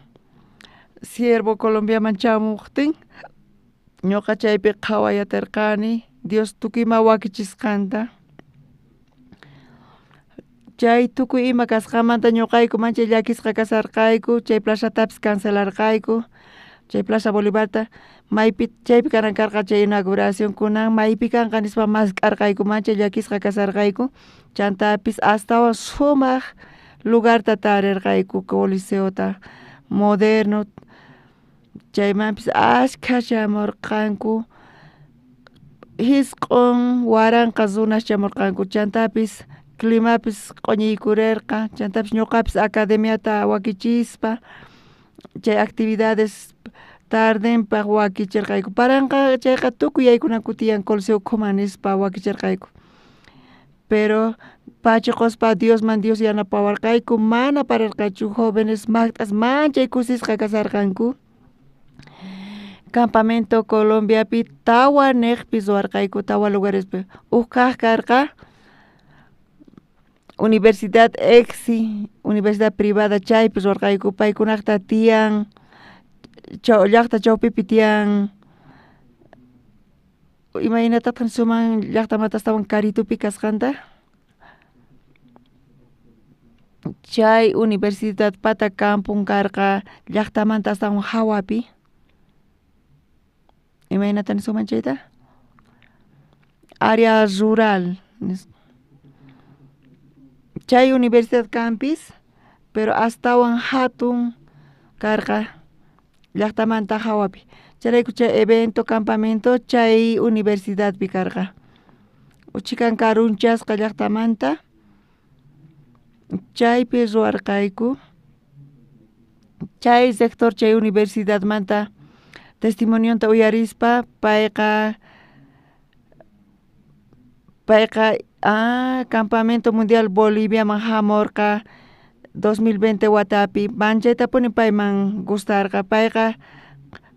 siervo Colombiaman chamojtin ñoqa chaypi qhawayaterqani Dios tukuy ima wakichisqanta. Chay tukuy ima kasqanmanta ñoqayku manchay llakisqa kasarqayku, chay plazatapis cancelarqayku, chay Plaza Bolivarta maypi chaypi kanan karqa chay inauguración kunan maypi kanqa nispa mask'arqayku, manchay llakisqa kasarqayku, chantapis astawan sumaq lugarta tarirqayku coliseota moderno, chaymanpis ashkha chamorqanku, 9000 runas chamorqanku, chantapis climapis q'oñiykurerqa, chantapis ñoqapis academiata wakichispa chay actividades tardenpaj wakicherqayku, paranqa chayqa tukuy yaykunanku tiyan coliseo ukhuman nispa wakicherqayku, pero pachi qospa Diosman Dios yanapawarqayku mana pararqachu jóvenes majt'as manchay kusisqa kasarqanku. Campamento Colombiapi tawa nejpi ruwarqayku, tawa lugarespi, uj kaj karqa Universidad EXI, universidad privada chaypi ruwarqayku, paykunajta tiyan llajta chawpipi tiyan imaynatataq nisunman llajtamanta astawan karitupi kasqanta, chay universidadpata campon karqa llajtamanta astawan jawapi, imaynata nisunman chayta, área rural chay universidad kanpis pero astawan jatun karqa llajtamanta jawapi, chayrayku chay evento campamento chay universidadpi karqa, uchhikan karunchasqa llajtamanta chaypi ruwarqayku, chay rector chay universidadmanta testimonionta uyarispa payqa campamento mundial Boliviaman jamorqa 2020 watapi, manchaytapuni payman gustarqa, payqa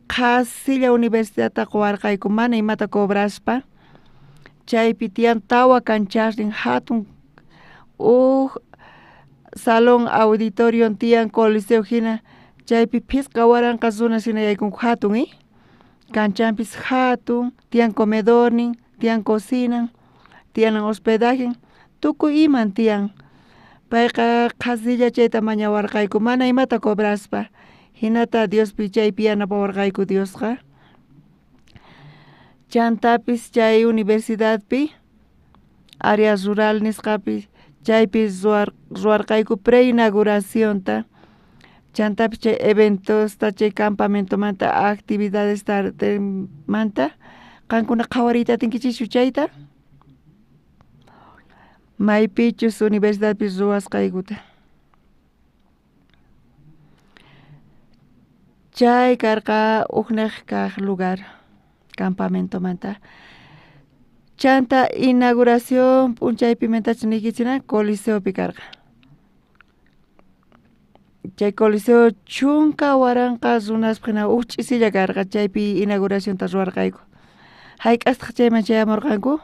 qhasilla universidadta qowarqayku mana imata cobraspa, chaypi tiyan tawa kanchasnin jatun uj salón auditorio tiyan coliseo jina, chaypi 5000 runas jina yaykunku jatun kanchanpis jatun, tiyan comedornin, tiyan cocinan, tiyan hospedajen, tukuy iman tiyan, payqa qhasilla chayta mañawarqayku mana imata cobraspa, jinata Diospi chaypi yanapawarqayku Diosqa. Chantapis chay universidadpi área rural nisqapi chaypi ruwarqayku preinauguracionta, chantapis chay eventosta chay campamentomanta actividades tardemanta qankuna qhawariyta atinkichischu chayta, maypichus universidadpi ruwasqaykuta. Chay karqa ujnej kaj lugar campamentomanta. Chanta inauguración p'unchaypi mentachus niykichina coliseopi karqa. Chay coliseo 10,000 runaspaj jina uj ch'isilla karqa chaypi inauguracionta ruwarqayku. Jayk'astaq chayman chayamorqanku?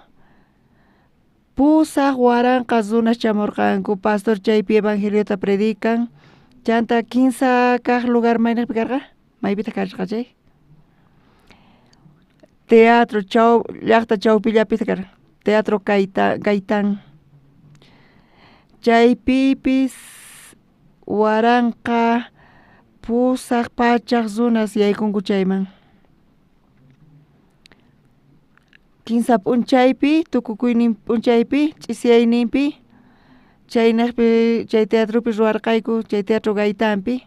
8000 runas chamorqanku, pastor chaypi evangeliota predican, chanta 15 kaj lugar maynejpi karqa, maypitaq karqa chay? Teatro llajta chawpillapitaq karqa, Teatro Gaitán, chaypipis 1800 runas yaykunku chayman. 15 p'unchaypi tukukuynin p'unchaypi ch'isiyayninpi chaynejpi chay teatropi ruwarqayku, chay Teatro Gaitanpi,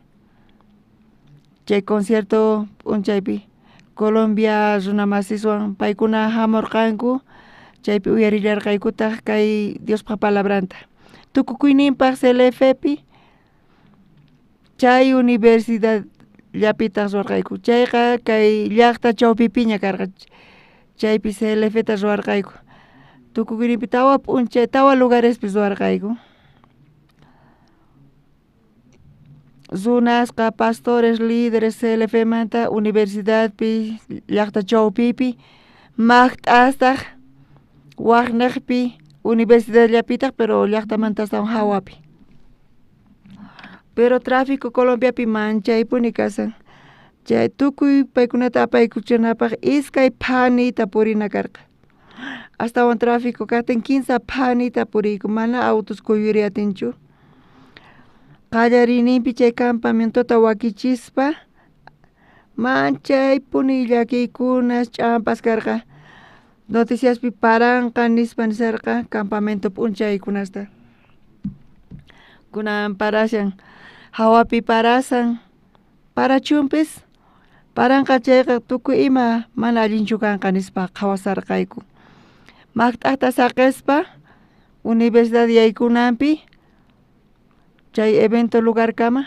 chay concierto p'unchaypi Colombia runa masiswan paykuna jamorqanku, chaypi uyarillarqaykutaq kay Diospaj palabranta. Tukukuyninpaj CLFpi Chay universidadllapitaj ruwarqayku chayqa kay llajta chawpipiña karqa chaypi CLFta ruwarqayku tukukuyninpi tawa p'unchay tawa lugarespi ruwarqayku. Runasqa pastores líderes CLFmanta universidadpi llajta chawpipi majt'astaj wajnejpi universidadllapitaj pero llajtamanta astawan jawapi. Pero tráfico Colombiapi manchaypuni kashan chay tukuy paykunata apaykuchinapaj iskay phanita purina karqa astawan tráfico kajtin kinsa phanita puriyku mana autos kuyuriy atinchu. Qallariyninpi chay campamentota wakichispa manchaypuni llakiykunas ch'ampas karqa noticiaspi paranqa nispa nisarqa campamento p'unchaykunasta. Kunan parashan jawapi parasan parachunpis paranqa chayqa tukuy ima mana allinchu kanqa nispa qhawasarqayku. Majt'ajta saqespa universidad yaykunanpi chay evento lugarkama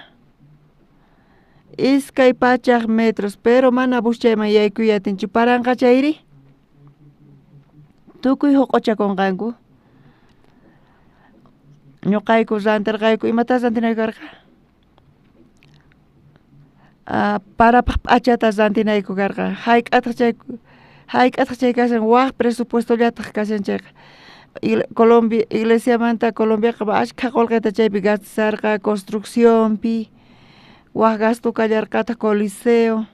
200 metros pero mana bus chayman yaykuy atinchu paranqa chayri tukuy joq'ochakunqanku. Ñuqayku rantirqayku imata rantinayku karqa parapaj p'achata rantinayku karqa hayk'ataq chay kashan waj presupuestollataj kashan chayqa Colombia iglesiamanta Colombiaqa ashkha qolqeta chaypi gastasarqa construccionpi waj gasto kallarqataq coliseo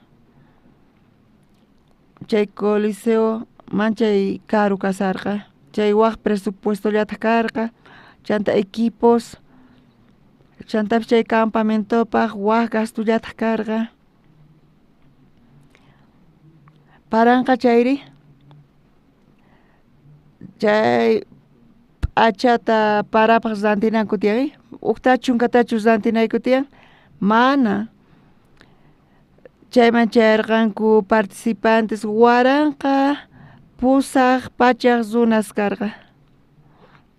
chay coliseo manchay karu kasarqa chay waj presupuestollataj karqa chanta equipos chantapis chay campamentopaj waj gastollataj karqa. Paranqa chayri chay p'achata parapaj rantinanku tiyan ujtachu chunkatachu rantinayku tiyan mana chayman chayarqanku participantes 1800 runas karqa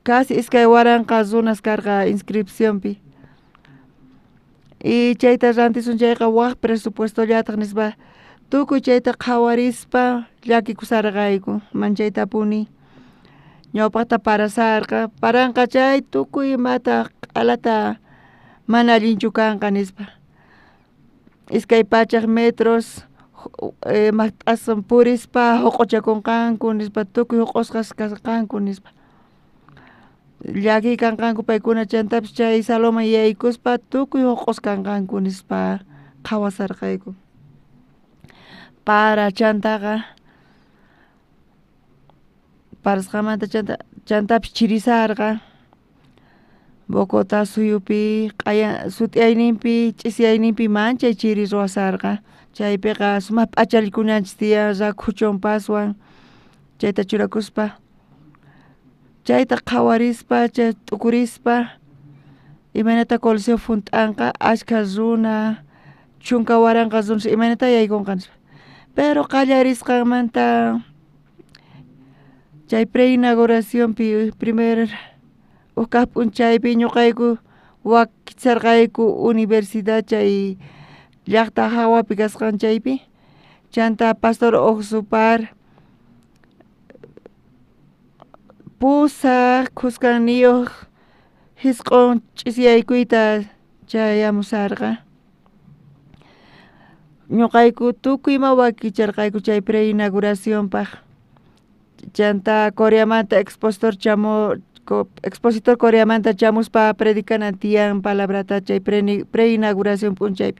casi 2000 runas karqa inscripcionpi y chayta rantisun chayqa waj presupuestollataj nispa tukuy chayta qhawarispa llakikusarqayku manchaytapuni ñawpaqta parasarqa paranqa chay tukuy imata q'alata mana allinchu kanqa nispa 200 metros majt'aswan purispa joq'ochakunqanku nispa tukuy joq'osqas kasqanku nispa llakiy kanqanku paykuna chantapis chay salonman yaykuspa tukuy joq'os kanqanku nispa qhawasarqayku. Para chantaqa parasqamanta chantapis chirisarqa Bogotá suyupi q'aya sut'iyayninpi ch'isiyayninpi manchay chiri ruwasarqa chaypiqa sumaq p'achallikunanchis tiyan rakhu chumpaswan chayta churakuspa chayta qhawarispa chay t'ukurispa imaynata coliseo junt'anqa ashkha runa 10,000 runas imaynata yaykunqa nispa pero qallarisqanmanta chay preinauguracionpi primer uj kaj p'unchaypi ñuqayku wakicharqayku universidad chay llajta jawapi kasqan chaypi chanta pastor Oxupar 8 khuskanniyuq jisq'on ch'isiyaykuyta chayamusarqa. Ñuqayku tukuy ima wakicharqayku chay preinauguracionpaj chanta Coreamanta expositor expositor Coreamanta chamuspa predicanan tiyan palabrata chay preinauguración p'unchaypi.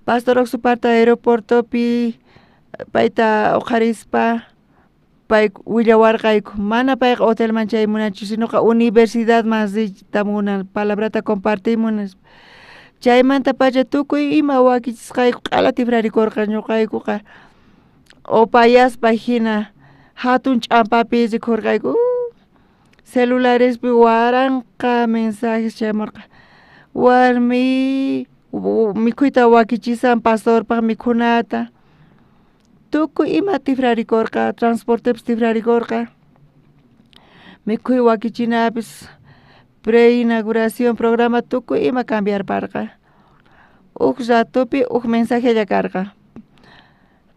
Pastor Oxuparta aeropuertopi payta uqharispa pay willawarqayku mana payqa hotelman chay munanchu sinoqa universidadman riyta munan palabrata compartiy munan nispa. Chaymantapacha tukuy ima wakichisqayku q'ala tifrarikurqa ñuqaykuqa opayaspa hina hatun ch'ampapi rikhurqayku celularespi 1000 mensajes chamurqa warmi mikhuyta wakichisan pastorpaj mikhunata tukuy ima tifrarikurqa transportepis tifrarikurqa mikhuy wakichinapis preinauguración programa tukuy ima cambiarparqa. Uj ratopi uj mensajella karqa.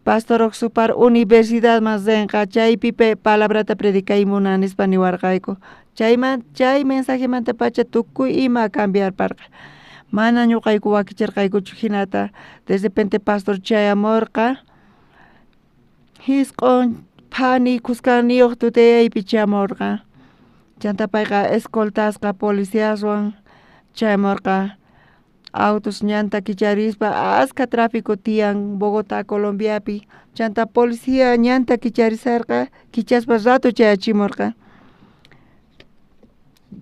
Pastor Oxupar universidadman renqa chaypi palabrata predicaymunan nispa niwarqayku. Chayman chay mensajemantapacha tukuy ima cambiarparqa. Mana ñuqayku wakichirqaykuchu jinata de repente pastor chayamurqa jisq'on phani khuskaniyuq tutayaypi chamurqa. Chanta payqa escoltasqa policiaswan chayamurqa autos ñanta kicharispa askha tráfico tiyan Bogotá Colombiapi chanta policía ñanta kicharisarqa kichaspa rato chayachimurqa.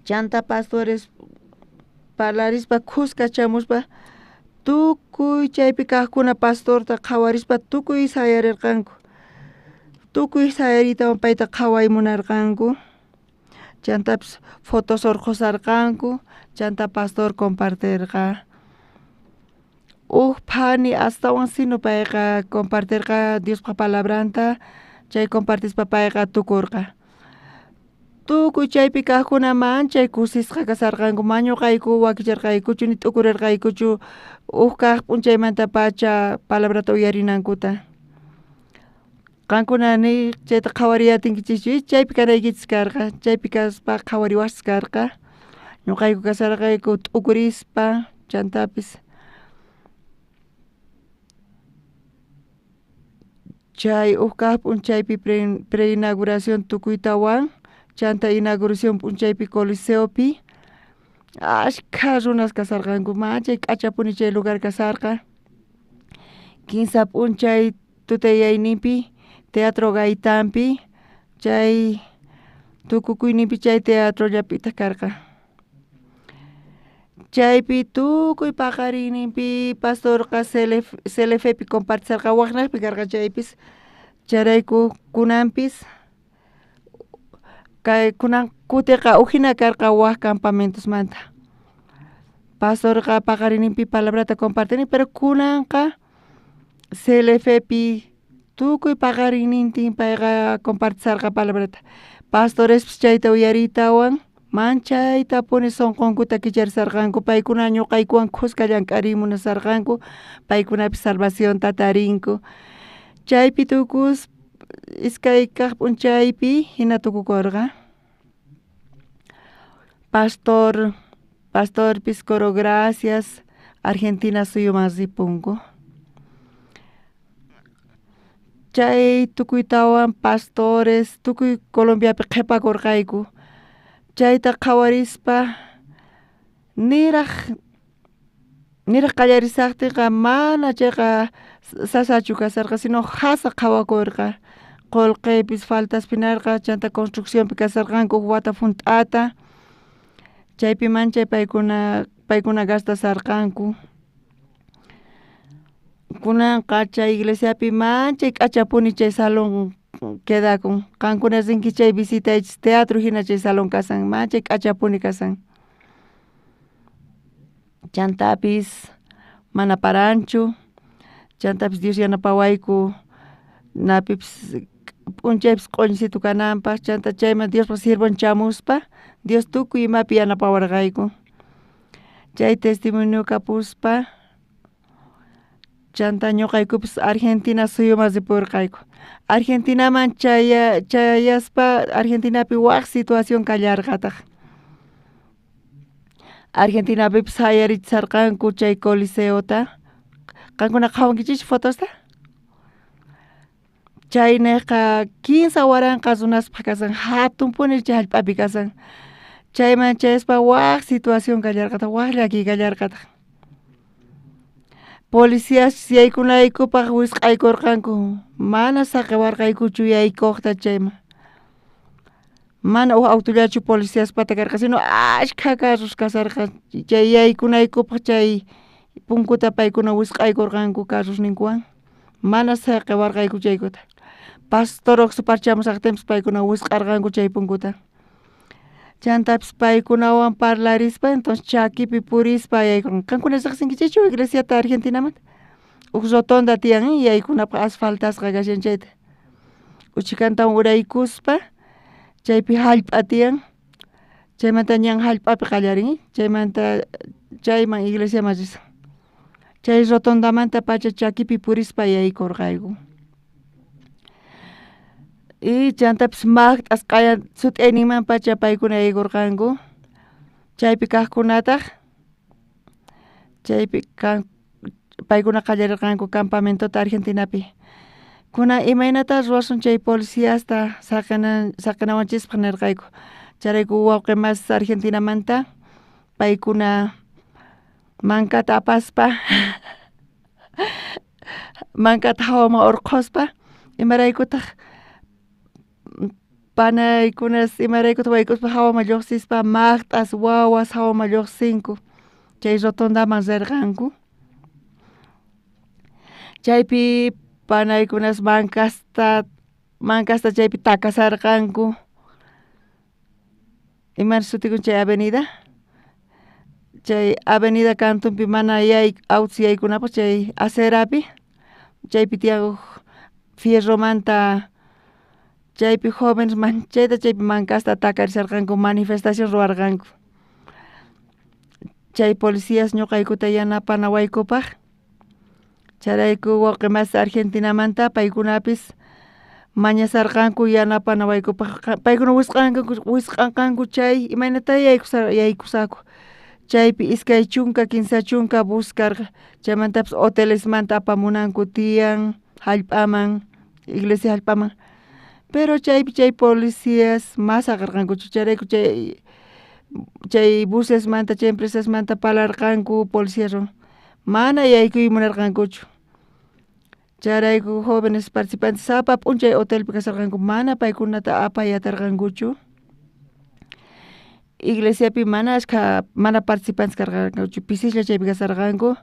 Chanta pastores parlarispa khuska chamuspa tukuy chaypi kaqkuna pastorta qhawarispa tukuy sayarirqanku. Tukuy sayariytawan payta qhaway munarqanku. Chantapis fotos urqhusarqanku chanta pastor compartirqa. Uj phani astawan sino payqa compartirqa Diospa palabranta chay compartispa payqa tukurqa. Tukuy chaypi kaqkuna manchay kusisqa kasarqanku ma ñuqayku wakichirqaykuchu ni t'ukurirqaykuchu uj kaq p'unchaymantapacha palabrata uyarinankuta. Qankuna ni chayta qhawariy atinkichischu chaypi kanaykichis karqa chaypi kaspa qhawariwaqchis karqa. Ñuqayku kasarqayku t'ukurispa chantapis chay uj kaq p'unchaypi preinauguración tukuytawan chanta inauguración p'unchaypi coliseopi ashkha runas kasarqanku manchay k'achapuni chay lugar kasarqa. Kinsa p'unchay tutayayninpi Teatro Gaitanpi chay tukukuyninpi chay teatrollapitaq karqa. Chaypi tukuy paqarinninpi pastorqa CLFpi compartisarqa waqnaqpi karqa chaypis chayrayku kunanpis kay kunan kutiqa ujina karqa wak campamentosmanta. Pastorqa paqarinninpi palabrata compartini pero kunanqa CLFpi tukuy paqarinnintin payqa compartisarqa palabrata. Pastorespis chayta uyariytawan manchaytapuni sunqunkuta kicharisarqanku paykuna ñuqaykuwan khuska llank'ariy munasarqanku paykunapis salvacionta tarinku. Chaypi tukus iskay kaq p'unchaypi jina tukukurqa. Pastor pastorpis Coro Gracias Argentina suyuman ripunku. Chay tukuytawan pastores tukuy Colombiapi qhipakurqayku. Chayta qhawarispa niraq niraq qallarisaqtinqa mana chayqa sasachu kasarqa sino jasa qhawakurqa. Qullqipis faltaspi narqa chanta construccionpi kasarqanku uj wata junt'ata chaypi manchay paykuna gastasarqanku. Kunanqa chay iglesiapi manchay k'achapuni chay salón quedakun qankuna rinki chay visitaychis teatro hina chay salón kasan manchay k'achapuni kasan. Chantapis mana paranchu chantapis Dios yanapawayku napipis p'unchaypis q'uñisitu kananpaq chanta chayman Diospa siervon chamuspa Dios tukuy imapi yanapawarqayku. Chay testimonio kapuspa chanta ñuqaykupis Argentina suyuman ripurqayku. Argentinaman chayaspa Argentinapi wak situación kallarqataq. Argentinapipis sayarichisarqanku chay coliseota. Qankuna qhawankichischu fotosta? Chayniqqa 15,000 runaspaq kasan hatunpuni chay hallp'api kasan. Chayman chayaspa wak situación kallarqataq wak llakiy kallarqataq. Policías yaykunaykupaq wisq'aykurqanku mana saqiwarqaykuchu yaykuqta chayman. Mana uj autollachu policiaspata karqa sino ashkha carros kasarqa chay yaykunaykupaq chay punkuta paykuna wisq'aykurqanku carrosninkuwan mana saqiwarqayku chaykuta. Pastor Oxupar chamusaqtinpis paykuna wisq'arqanku chay punkuta. Chantapis paykunawan parlarispa entonces chakipi purispa yaykurqanku. Qankuna riqsinkichischu iglesiata Argentinamanta? Uj rotonda tiyan yaykunapaq asfaltasqa kashan chayta. Uchikantawan uraykuspa chaypi hallp'a tiyan chaymanta ñan hallp'api qallarin chaymanta chayman iglesiaman risan. Chay rotondamantapacha chakipi purispa yaykorqayku. Y chantapis maqt'as q'aya sut'ayninmanpacha paykuna yaykorqanku. Chaypi kajkunataj chaypi kan paykuna qallarirqanku campamentota Argentinapi. Kunan imaynata ruwasun chay policiasta saqenawanchispaq nirqayku. Chayrayku wawqi masis Argentinamanta paykuna mankata apaspa mankata jawaman urqhuspa imaraykutaq panaykunas imaraykutaq wayk'uspa jawaman lluqsispa maqt'as wawas jawaman lluqsinku chay rotondaman rirqanku. Chaypi panaykunas mankasta chaypi takasarqanku. Imari sutikun chay avenida? Chay avenida kantunpi mana autos yaykunapaq chay acerapi chaypi tiyan uj fierromanta chaypi jóvenes manchayta chaypi mankasta takarisharqanku manifestación ruwarqanku. Chay policías ñuqaykuta yanapanawaykupaq chayrayku wawqi masi Argentinamanta paykunapis mañasarqanku yanapanawaykupaq paykuna wisq'anqanku chay imaynata yaykusaku chaypi 20 30 bus karqa chaymantapis hotelesmanta apamunanku tiyan jallp'aman iglesia jallp'aman pero chaypi chay policías ma saqerqankuchu chayrayku chay busesmanta chay empresasmanta parlarqanku policiaswan mana yaykuy munarqankuchu. Chayrayku jóvenes participantes sapa p'unchay hotelpi kasharqanku mana paykunata apay atarqankuchu. Iglesiapi mana ashkha mana participantes karqankuchu pisislla chaypi kasharqanku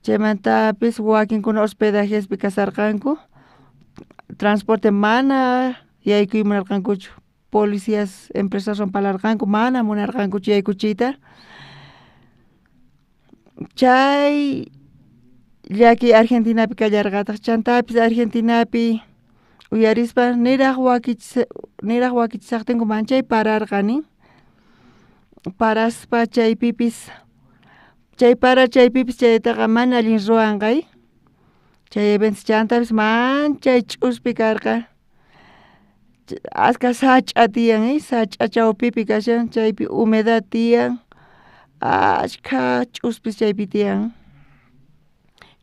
chaymantapis wakinkuna hospedajespi kasharqanku transporte mana yaykuy munarqankuchu policías empresaswan parlarqanku mana munarqankuchu yaykuchiyta. Chay llakiy Argentinapi kallarqataq chantapis Argentinapi uyarispa niraj wakichisaqtinku manchay pararqani paraspa chaypipis chay para chaypipis chaytaqa mana allin ruwanqay chay eventos chantapis manchay ch'uspi karqa ashka sach'a tiyan sach'a chawpipi kashan chaypi humedad tiyan ashkha ch'uspis chaypi tiyan.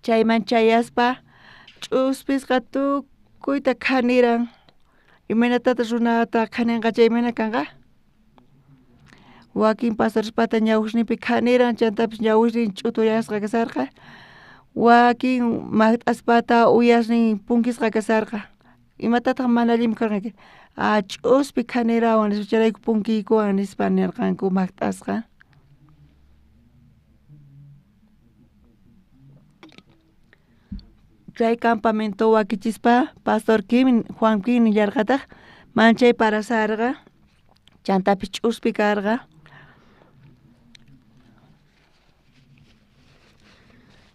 Chayman chayaspa ch'uspisqa tukuyta khaniran imaynatataq runata khaninqa chay imayna kanqa wakin pastorespata ñawisninpi khaniran chantapis ñawisnin ch'utuyasqa kasarqa wakin maqt'aspata uyasnin punkisqa kasarqa imatataq mana allinpi karqanki a ch'uspi khanirawan nispa chayrayku punkiykuwan nispa nirqanku maqt'asqa. Chay campamento wakichispa pastor Kim Juan Kim nillarqataq manchay parasarqa chantapis ch'uspi karqa.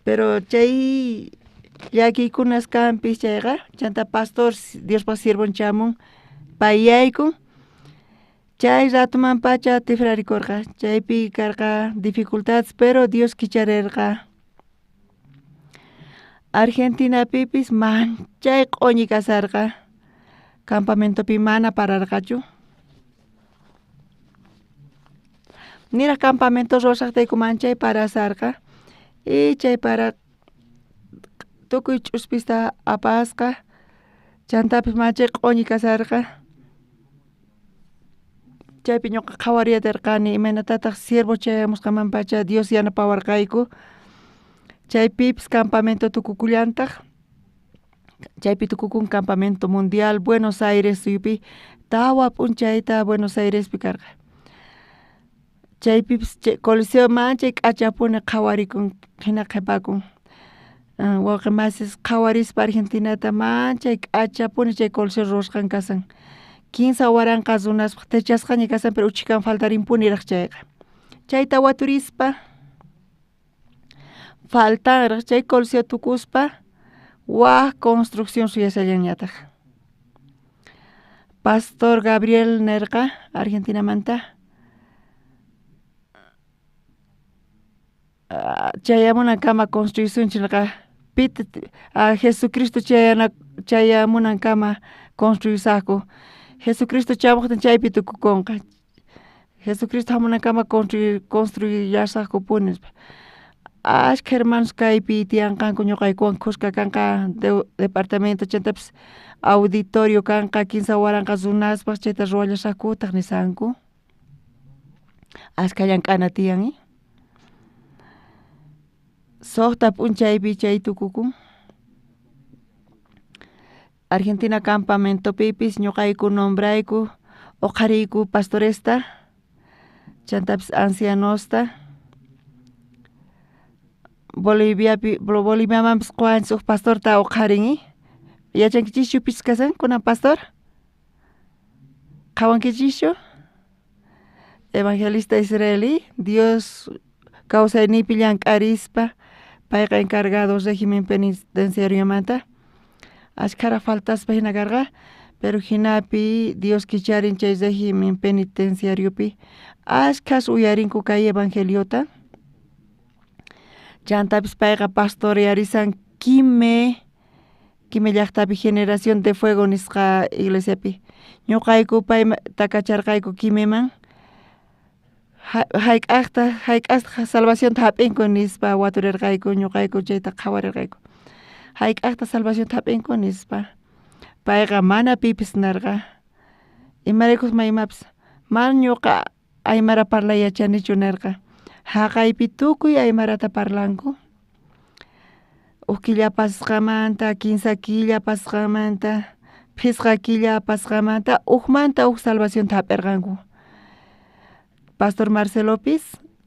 Pero chay llakiykunas kanpis chayqa chanta pastor Diospaq siervon chamun pay yaykun chay ratomanpacha tifrarikurqa chaypi karqa dificultades pero Dios kicharirqa. Argentinapipis manchay q'uñi kasarqa campamentopi mana pararqachu. Niraj campamento ruwashaqtayku manchay parasarqa y chay para tukuy ch'uspista apasqa chantapis manchay q'uñi kasarqa. Chaypi ñuqa qhawariyatarqani imaynatataq siervo chayamusqamanpacha Dios yanapawarqayku. Chaypipis campamento tukukullantaq chaypi tukukun campamento mundial Buenos Aires suyupi 4 p'unchayta Buenos Airespi karqa. Chaypipis coliseo manchay k'achapuni qhawarikun hina qhipakun wawqi masis qhawarispa Argentinata manchay k'achapuni chay coliseo ruwasqan kasan 3000 runaspaq techasqaña kasan pero uchhikan faltarinpuniraq chayqa. Chayta waturispa faltanraq chay coliseo tukuspa waj construcción suyashallanñataq. Pastor Gabriel nerqa Argentinamanta Chayamunankama construisunchik nerqa pita Jesucristo chayamunankama construisajku Jesucristo chamojtin chaypi tukukonqa Jesucristo jamunankama construillasajkupuni nispa ashkha hermanos kaypi tiyanqanku ñuqaykuwan khuska kanqa departamento chantapis auditorio kanqa kinsa waranqa runaspaj chayta ruwallasajkutaj nisanku ashkha llank'ana tiyan Sojta p'unchaypi chay tukukun. Argentina campamentopipis ñuqayku nombrayku uqhariyku pastoresta chantapis ancianosta Boliviapi Boliviamanpis quwanchis uj pastorta uqharin yachankichischu pis kasan kunan pastor qhawankichischu evangelista israelí Dios kawsayninpi llank'arispa payqa encargado régimen penitenciariomanta ashkharaj faltaspa jina karqa pero jinapi Dios kicharin chay régimen penitenciariopi ashkhas uyarinku kay evangeliota chantapis payqa pastorearisan Quime Quime llajtapi generación de fuego nisqa iglesiapi ñuqayku payta kacharqayku Quimeman jayk'ajta jayk'astaj salvacionta jap'inku nispa waturerqayku ñuqayku chayta qhawarerqayku jayk'ajta salvacionta jap'inku nispa payqa mana pipis nerqa imaraykus maymapis mana ñuqa aymara parlay yachanichu nerqa jaqaypi tukuy aymarata parlanku uj killa pasasqamanta kinsa killa pasasqamanta phisqa killa pasasqamanta ujmanta uj salvacionta jap'erqanku Pastor Marcelopis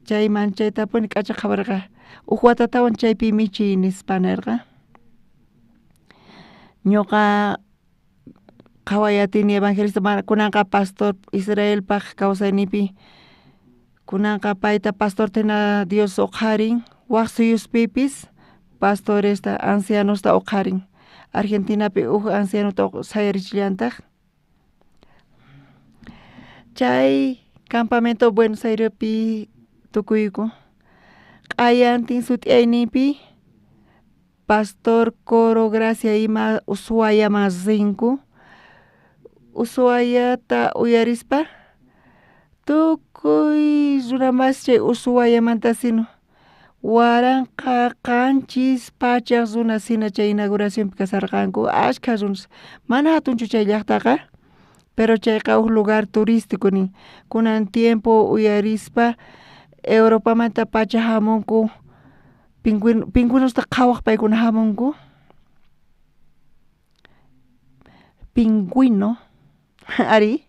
chayman chaytapuni k'acha qhawarqa uj watatawan chaypi michiy nispa nerqa ñuqa qhaway atini evangelista kunanqa pastor Israelpaj kawsayninpi kunanqa payta pastorta jina Dios uqharin waj suyuspipis pastoresta ancianosta uqharin Argentinapi uj ancianota sayarichillantaj chay campamento Buenos Airespi tukuyku q'ayantin sut'iyayninpi pastor Coro Gracia ima Ushuayaman rinku Ushuayata uyarispa tukuy runa masi chay Ushuayamanta sino 1700 runas jina chay inauguracionpi kasarqanku ashkha runas mana jatunchu chay llajtaqa pero chayqa uj lugar turístico nin kunan tiempo uyarispa Europamanta pacha jamunku pingüinosta qhawaj paykuna jamunku pingüino arí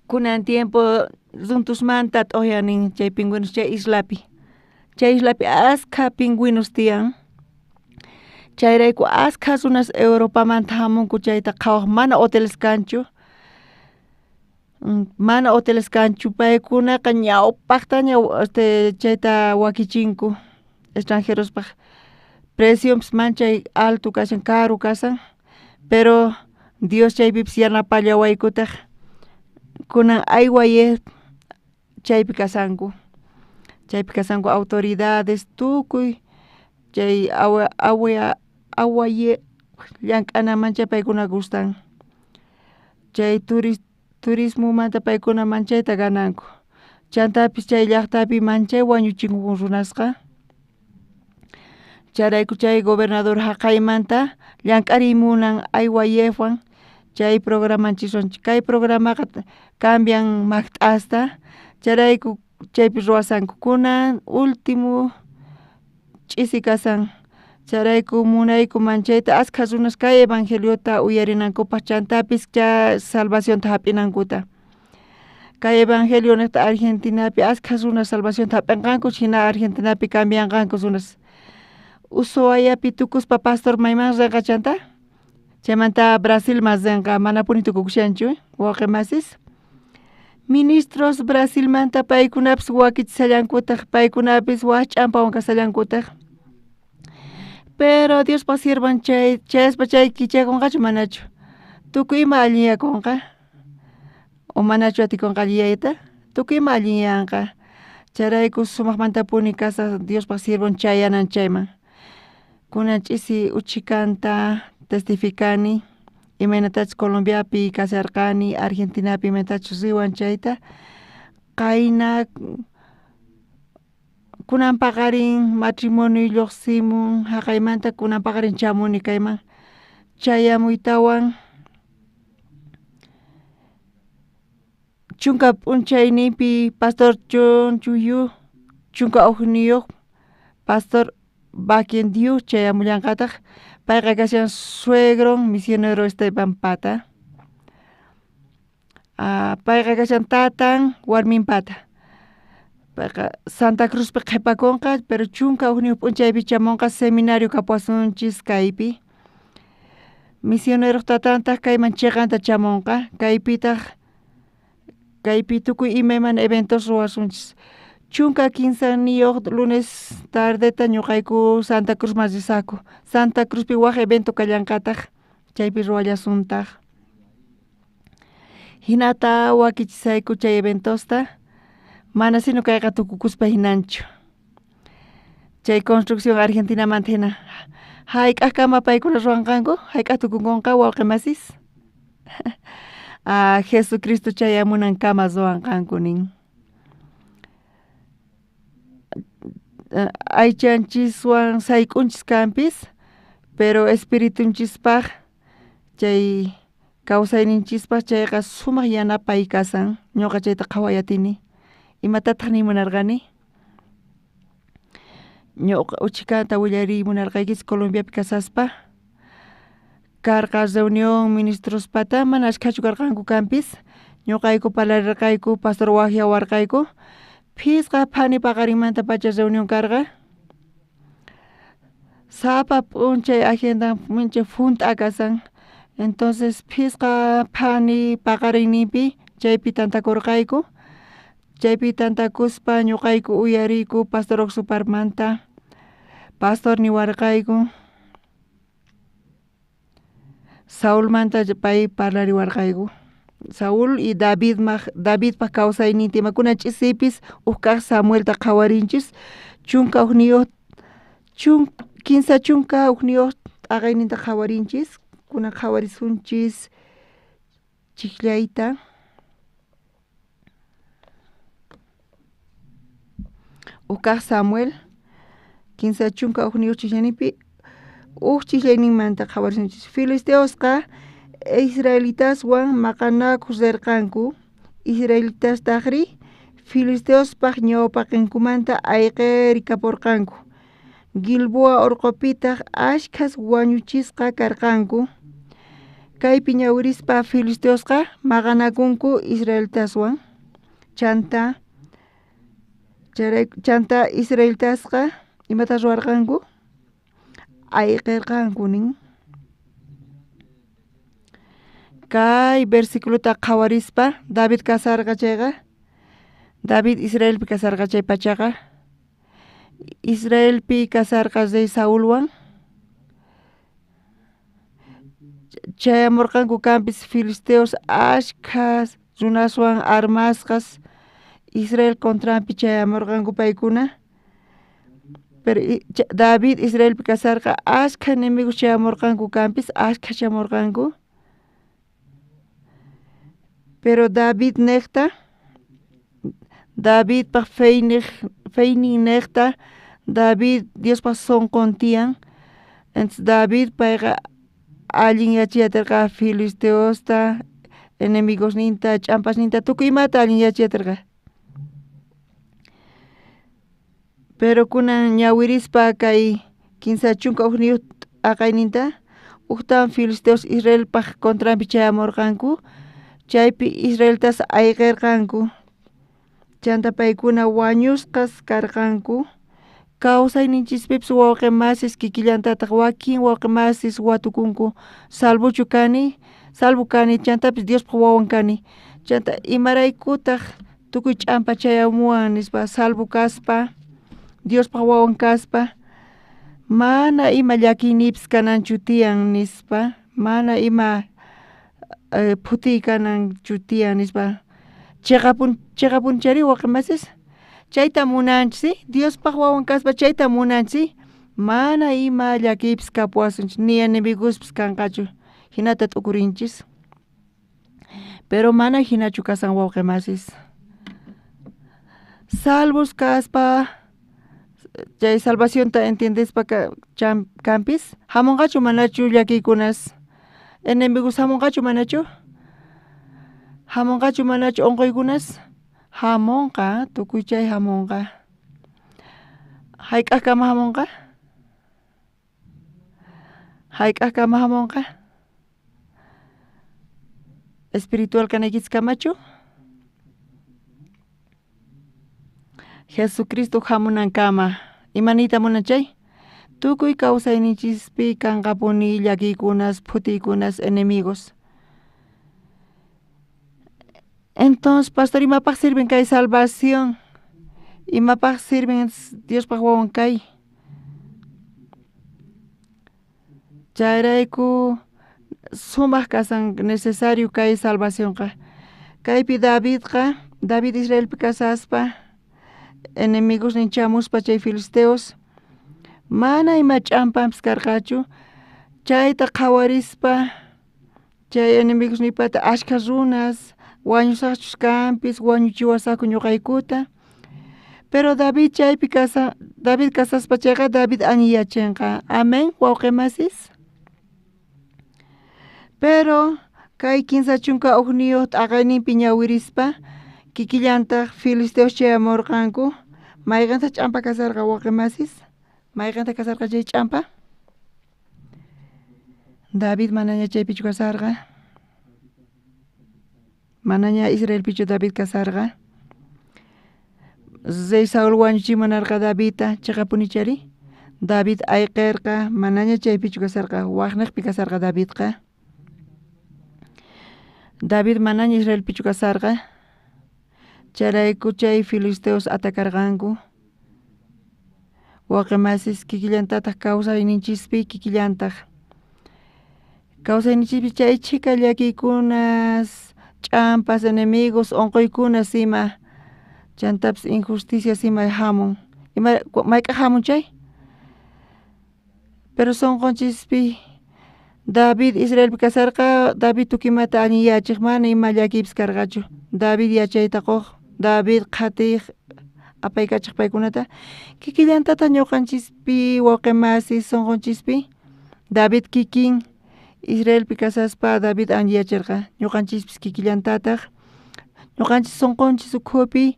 kunan tiempo runtusmanta t'oqyanin chay pingüinos chay islapi chay islapi askha pingüinos tiyan chayrayku askha runas Europamanta jamunku chayta qhawaj mana hoteles kanchu mana hoteles kanchu paykunaqa ñawpajtaña este chayta wakichinku extranjerospaj precionpis manchay alto kashan karu kashan pero Dios chaypipis yanapallawaykutaj kunan aywaye chaypi kashanku chaypi kashanku autoridades tukuy chay awaye llank'anaman chay paykuna gustan chay turismomanta paykuna manchayta gananku chantapis chay llajtapi manchay wañuchinku runasqa chayrayku chay gobernador jaqaymanta llank'ariy munan aywayejwan chay programanchiswan kay programaqa cambian majt'asta chayrayku chaypi ruwasanku kunan ultimo ch'isi kasan chayrayku munayku manchayta askha runas kay evangeliota uyarinankupaj chantapis chay salvacionta jap'inankuta kay evangelio nejta Argentinapi askha runas salvacionta jap'enqanku jina Argentinapi cambianqanku runas Ushuayapi tukuspa pastor mayman renqa chanta chaymanta Brasilman renqa manapuni tukukushanchu wawqi masis ministros Brasilmanta paykunapis wakichishallankutaj paykunapis waj ch'ampawan kashallankutaj Pero Diospaj siervon chay chayaspa chay kichakunqachu manachu? Tukuy ima allinyakunqa o manachu atikunqa alliyayta? Tukuy ima allinyanqa. Chayrayku sumajmantapuni kasaj Diospaj siervon chayanan chayman. Kunan ch'isi uchhikanta testificani imaynatachus Colombiapi kasharqani Argentinapi imaynatachus riwan chayta. Qayna kunan paqarin matrimonioy lluqsimun jaqaymanta kunan paqarin chamuni kayman chayamuytawan chunka p'unchayninpi pastor Chonchuyu 11 pastor Baquendiu chayamullanqataq payqa kashan suegron misionero Esteban pata payqa kashan tatan warminpata payqa Santa Cruzpi qhipakunqa pero 11 p'unchaypi chamunqa seminario kapuwasunchis kaypi misioneroq tatantaq kayman chiqanta chamunqa kaypitaq kaypi tukuy imaymana eventos ruwasunchis 13 lunes tardeta ñuqayku Santa Cruzman risaqku Santa Cruzpi waj evento kallanqataq chaypi ruwallasuntaq hinata wakichisayku chay eventosta mana sino kayqa tukukuspa hinanchu chay construcción Argentinamanta hina hayk'aqkama paykuna ruwanqanku hayk'aq tukukunqa wawqi masis Jesucristo chayamunankama ruwanqanku nin aychanchiswan sayk'unchis kanpis pero espiritunchispaq chay kawsayninchispaq chayqa sumaq yanapay kasan ñuqa chayta qhaway atini imatataq niy munarqani ñuqa uchhikanta willariy munarqaykichis Colombiapi kasaspa karqa reunión ministrospata mana ashkhachu karqanku kanpis ñuqayku parlarirqayku pastor waqyawarqayku phisqa phani paqarinmantapacha reunión karqa sapa p'unchay agenda mincha junt'a kasan entonces phisqa phani paqarinninpi chaypi tantakurqayku chaypi tantakuspa ñuqayku uyariyku pastor Oxuparmanta pastor niwarqayku Saulmanta pay parlariwarqayku Saúl y Davidpaj kawsayninta imakuna ch'isipis uj kaq Samuelta qhawarinchis 11 31 t'aqayninta qhawarinchis kunan qhawarisunchis chijllayta uj kaq Samuel 31 chijllayninpi uj chijllayninmanta qhawarisunchis filisteosqa israelitaswan maqanakuq rirqanku israelitastajri filisteospaj ñawpaqinkumanta ayqirikapurqanku Gilboa urqupitaq ashkhas wañuchisqa karqanku kaypi ñawirispa filisteosqa maqanakunku israelitaswan chanta israelitasqa imata ruwarqanku ayqirqanku nin kay versiculota qhawarispa David kasarqa chayqa David Israelpi kasarqa chay pachaqa Israelpi kasarqa rey Saulwan chayamurqanku kanpis filisteos ashkhas runaswan armasqas Israel contranpi chayamurqanku paykuna pero David Israelpi kasarqa ashkha enemigos chayamurqanku kanpis ashkha chamurqanku pero David nejta Davidpaj feynin nejta David Diospaj sonqon tiyan entonces David payqa allinyachiyatirqa filisteosta enemigosninta ch'ampasninta tukuy imata allinyachiyatirqa pero kunan ñawirispa kay 31 t'aqayninta ujtawan filisteos Israelpaj contranpi chayamurqanku chaypi israelitas ayqirqanku chanta paykuna wañusqas karqanku kawsayninchispipis wawqi masis kikillantataq wakin wawqi masis watukunku salvochu kani salvo kani chantapis Diospaj wawan kani chanta imaraykutaq tukuy ch'ampa chayamuwan nispa salvo kaspa Diospaj wawan kaspa Mana ima llakiyniypis kananchu tiyan nispa, mana ima phutiy kananchu tiyan nispa. Cheqapun cheqapunchari wawqe masis? Chayta munanchis, Diospaj wawan kaspa chayta munanchis, mana ima llakiypis kapuwasunchis ni enemigospis kanqachu, jinata t'ukurinchis. Pero mana jinachu kasan wawqe masis. Salvos kaspa chay salvacionta entiendespa kanpis, hamunqachu manachu llakiykunas, enemigos hamunqachu manachu, hamunqachu manachu unquykunas, hamunqa, tukuy chay hamunqa. Hayk'aqkama hamunqa? Hayk'aqkama hamunqa? Espiritual kanaykichiskamachu? Jesucristo hamunankama. Ima niyta munan chay? Tukuy kawsayninchispi kanqapuni llakiykunas, phutiykunas, enemigos. Entonces, pastor, imapaq sirven kay salvación? Imapaq sirven Diospaq wawan kay? Chayrayku sumaq kasan necesario kay salvacionqa. Kaypi Davidqa, David Israelpi kasaspa, enemigosnin chamuspa chay filisteos, mana ima ch'ampanpis karqachu, chayta qhawarispa chay enemigosniypata ashkha runas wañusaqchus kanpis, wañuchiwasaqku ñuqaykuta. Pero David chaypi kasa, David kasaspa chayqa David alliyachinqa. Amén, wawqi masis. Pero kay 31 t'aqayninpi ñawirispa kikillantaq filisteos chayamurqanku. Mayqintaq ch'ampa kasarqa wawqi masis? Mayqintaq kasarqa chay ch'ampa? David manaña chaypichu kasarqa. Manaña Israelpichu David kasarqa. Rey Saúl wañuchimunarqa Davidta, chiqapunichari? David ayqirqa, manaña chaypichu kasarqa, waqniqpi kasarqa Davidqa. David manaña Israelpichu kasarqa. Chayrayku chay filisteos atakarqanku. Wawqi masis kikillantataq kawsayninchispi kikillantaq. Kawsayninchispi chay chhika llakiykunas, ch'ampas, enemigos, unquykunas ima, chantapis injusticias ima hamun. Ima mayk'aq hamun chay? Pero sunqunchispi David Israelpi kasarqa, David tukuymata allinyachiq, mana ima llakiypis karqachu. David yachayta quq, David qhatiq apaykachaq paykunata. Kikillantataq ñuqanchispi wawqi masis sunqunchispi David kikin Israelpi kasaspa David alliyachirqa. Ñuqanchispis kikillantataq ñuqanchis sunqunchis ukhupi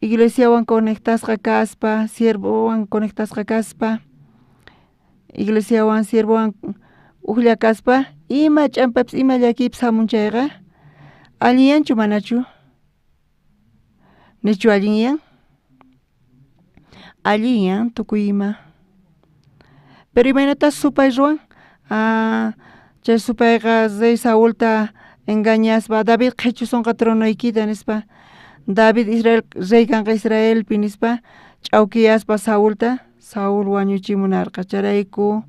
iglesiawan conectasqa kaspa, siervowan conectasqa kaspa, iglesiawan siervowan ujlla kaspa, ima ch'ampapis ima llakiypis hamun chayqa, allinyanchu manachu? Nichu allinyan? Allinyan tukuy ima. Pero imaynataq supay ruwan? Chay supayqa rey Saulta engañaspa David qhichusunqa tronoykita nispa, David Israel rey kanqa Israelpi nispa, ch'awkiyaspa Saulta, Saúl wañuchimunarqa. Chayrayku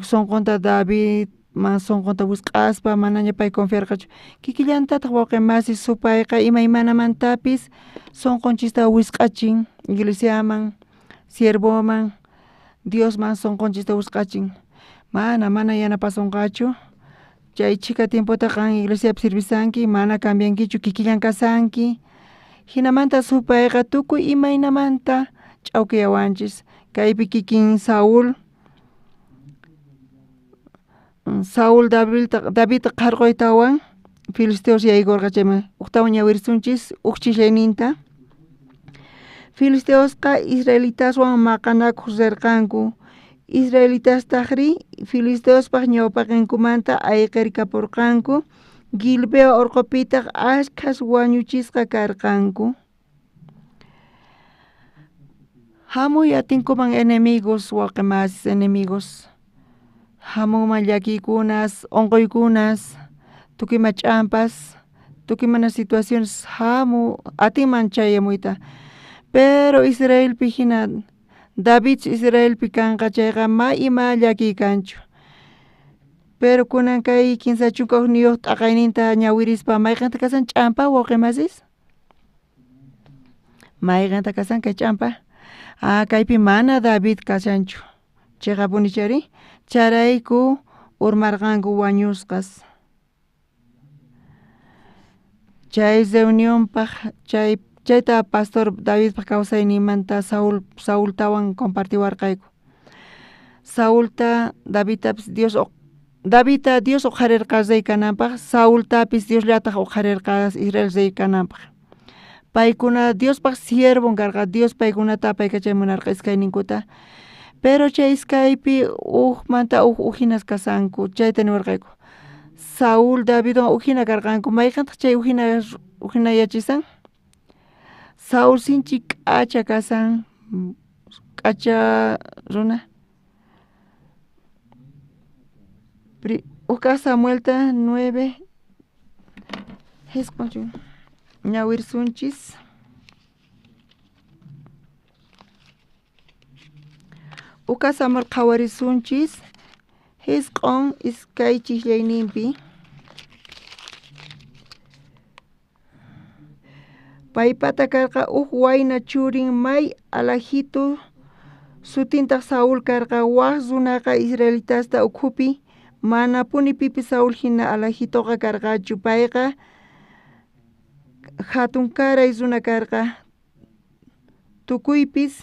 sunqunta David man sunqunta wisq'aspa manaña pay confiarqachu. Kikillantataq wawqi masi supayqa imaymanamantapis sunqunchista wisq'achin iglesiaman, siervoman, Diosman sunqunchista wisq'achin. Mana, mana yanapasunqachu. Chay chhika tiempota qan iglesiapi servisanki, mana cambiankichu, kikillan kasanki. Jinamanta supayqa tukuy imaynamanta ch'awkiyawanchis. Kaypi kikin Saúl, Saúl Davidta qharquytawan filisteos yaykurqa chayman ujtawan ñawirisunchis uj chislayninta. Filisteosqa israelitaswan maqanakuq rirqanku. Israelitastajri filisteospaq ñawpaqinkumanta ayqirkapurqanku. Gilbea urqupitaq ashkhas wañuchisqa karqanku. Hamuy atinkuman enemigos, wawqi masis enemigos. Hamunman llakiykunas, unquykunas, tukuy ima ch'ampas, tukuy mana situaciones hamu atinman chayamuyta. Pero Israelpi hina David Israelpi kanqa chayqa ma ima llakiy kanchu. Pero kunan kay 31 t'aqayninta ñawirispa mayqenta kasan ch'ampa wawqi masis? Mayqenta kasan kay ch'ampa? Ah, kaypi mana David kashanchu. Chiqapuni chayri? Chayrayku urmarqanku wañusqas. Chay reunionpaq chayta pastor Davidpaq kawsayninmanta Saultawan compartiwarqayku. Saulta Davidtapis Dios Davidta Dios uqharirqa rey kananpaq, Saultapis Diosllataq uqharirqa Israel rey kananpaq. Paykuna Diospaq siervon karqa, Dios paykunata apaykachay munarqa iskayninkuta. Pero chay iskaypi ujmanta uj ujinas kasanku, chayta niwarqayku. Saúl Davidwan ujina karqanku, mayqintaq chay ujinayachisan? Saúl sinchi k'acha kasan, k'acha runa. Ujkaq Samuelta 9 jisq'on ñawirsunchis. Ujkaq Samuel qhawarisunchis jisq'on iskay chiqllayninpi. Paypata karqa uj wayna churin may alajitu, sutintaq Saúl karqa. Waj runaqa israelitasta ukhupi manapuni pipis Saúl hina alajitoqa karqachu. Payqa jatunkaray runa karqa, tukuypis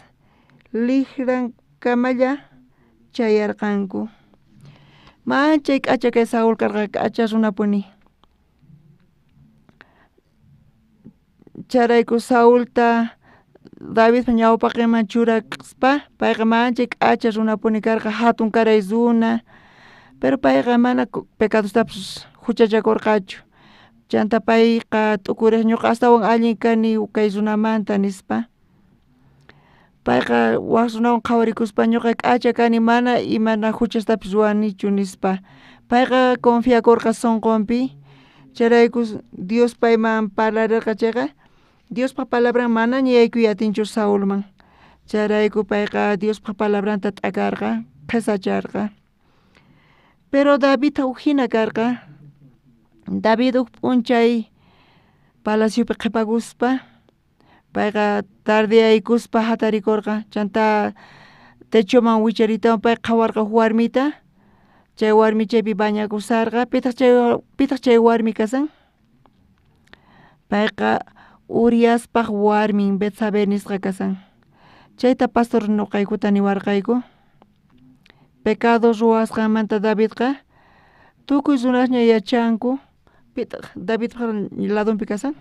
lijrankamalla chayarqanku. Manchay k'acha kay Saúl karqa, k'acha runapuni. Chayrayku Saulta Davidpa ñawpaqinman churaspa payqa manchay k'acha runapuni karqa, jatunkaray runa, pero payqa mana pecadostapis huchachakurqachu. Chanta payqa t'ukuriq ñuqa astawan allin kani kay runamanta nispa. Payqa waj runawan qhawarikuspa ñuqa k'acha kani mana imana huchastapis ruwanichu nispa. Payqa confiakurqa sunqunpi, chayrayku Dios payman parlarirqa chayqa Diospa palabran manaña yaykuy atinchu Saulman. Chayrayku payqa Diospa palabranta t'akarqa, qhesacharqa. Pero David ujina karqa. David uj p'unchay palaciopi qhipakuspa payqa tardeyaykuspa hatarikurqa, chanta techoman wicharitawan pay qhawarqa uj warmita, chay warmi chaypi bañakusarqa. Pitaq chay warmi kasan? Payqa Uriaspaq warmin Betsabé nisqa kasan. Chayta pastor nuqaykuta niwarqayku. Pecado ruwasqanmanta Davidqa tukuy runasña yachanku. Pitaq Davidpa ladunpi kasan?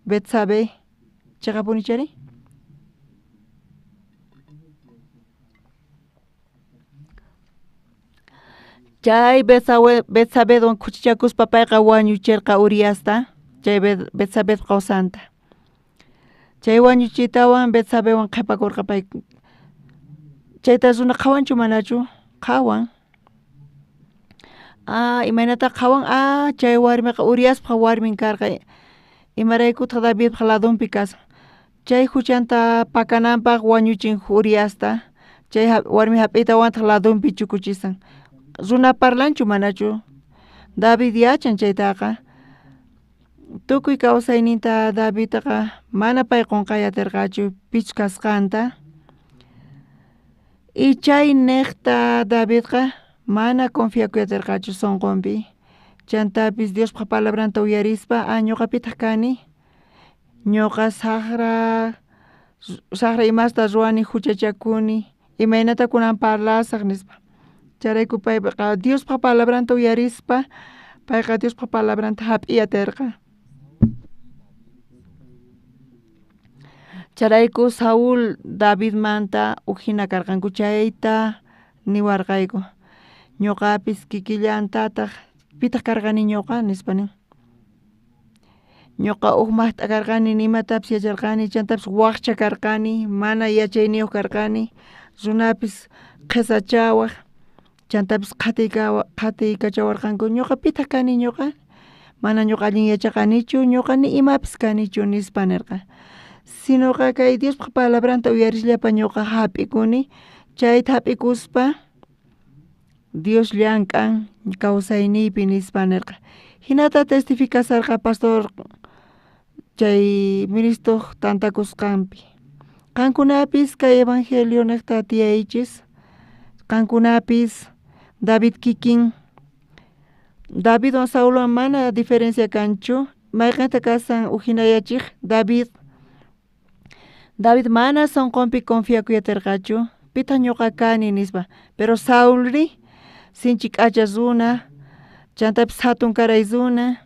Betsabé. Chiqapuni chayri? Chay Betsabéwan khuchichakuspa payqa wañuchirqa Uriasta, chay Betsabé qawsanta. Chay wañuchiytawan Betsabewan qhipakurqa pay. Chayta runa qhawanchu manachu? Qhawan. Ah, imaynata qhawan? Ah, chay warmiqa Uriaspa warmin karqa. Imaraykutaq Davidpa ladunpi kasan? Chay huchanta pakananpaq wañuchin Uriasta, chay warmi hap'iytawantaq ladunpi chukuchisan. Runa parlanchu manachu? David yachan chaytaqa. Tukuy kawsayninta Davidtaqa mana pay qunqay atirqachu pichus kasqanta. Y chay niqta Davidqa mana confiakuy atirqachu sunqunpi. Chantapis Diospa palabranta uyarispa, ah, ñuqapitaq kani, ñuqa saqra imasta ruwani, huchachakuni, imaynata kunan parlasaq nispa. Chayrayku payqa Diospa palabranta uyarispa payqa Diospa palabranta hap'iy atirqa. Chayrayku Saúl Davidmanta ujina karqanku chayta niwarqayku. Ñuqapis kikillantataq pitaq karqani ñuqa nispa nin. Ñuqa uj maqt'a karqani, nimatapis yacharqani, chantapis waqcha karqani, mana yachayniyuq karqani, runapis qhesachawaq, chantapis qhatiykachawarqanku. Ñuqa pitaq kani ñuqa? Mana ñuqa allin yachaqanichu, ñuqa ni imapis kanichu nispa nirqa. Sinoqa kay Diospaj palabranta uyarislapa ñuqa jap'ikuni, chayta jap'ikuspa Dios llank'an kawsayniypi nispa nerqa. Jinata testificasarqa pastor chay ministroj tantakusqanpi. Qankunapis kay evangelio nejta tiyaychis, qankunapis David kikin, Davidwan Saulwan mana diferencia kanchu, mayqenta kasan ujinayachej David. David mana sonqonpi confiakuyaterqachu, pitaq ñuqa kani nispa, pero Saulri sinchi k'acha runa, chantapis jatun karay runa,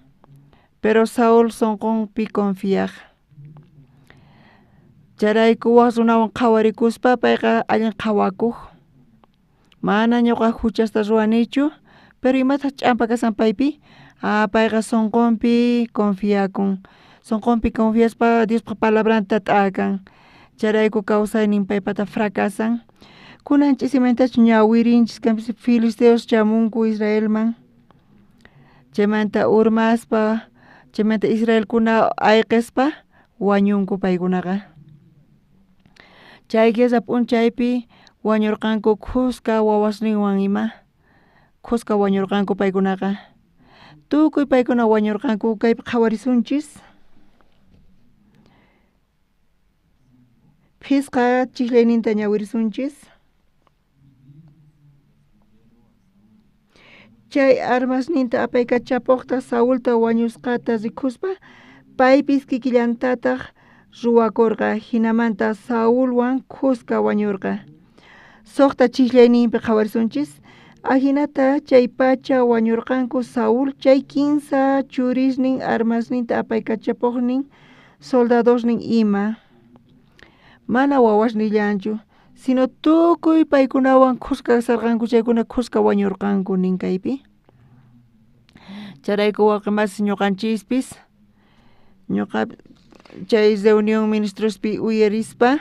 pero Saul sonqonpi confiaj. Chayrayku waj runawan qhawarikuspa payqa allin qhawakuj, mana ñuqa juchasta ruwanichu, pero imataq ch'ampa kasan paypi, ah payqa sonqonpi confiakun, sonqonpi confiaspa Diospaj palabranta t'akan, chayrayku kawsaynin paypata fracasan. Kunan ch'isimantachu ñawirinchis kanpis filisteos chamunku Israelman, chaymanta urmaspa, chaymanta israelkuna ayqespa wañunku paykunaqa. Chay guerra p'unchaypi wañurqanku khuska wawasninwan ima, khuska wañurqanku paykunaqa. Tukuy paykuna wañurqanku, kaypi qhawarisunchis. Phisqa chijllayninta ñawirisunchis. Chay armasninta apaykachapojta Saulta wañusqata rikuspa, paypis kikillantataj ruwakorqa, jinamanta Saulwan khuska wañurqa. Suqta chijllayninpi qhawarisunchis. Ajinata chay pacha wañurqanku Saúl chay kinsa churisnin armasninta apaykachapojnin soldadosnin ima. Mana wawasnillanchu, sino tukuy paykunawan khuska kasarqanku chaykuna khuska wañurqanku nin kaypi. Chayrayku wawqi masis ñuqanchispis, ñuqa chay reunión ministrospi uyarispa,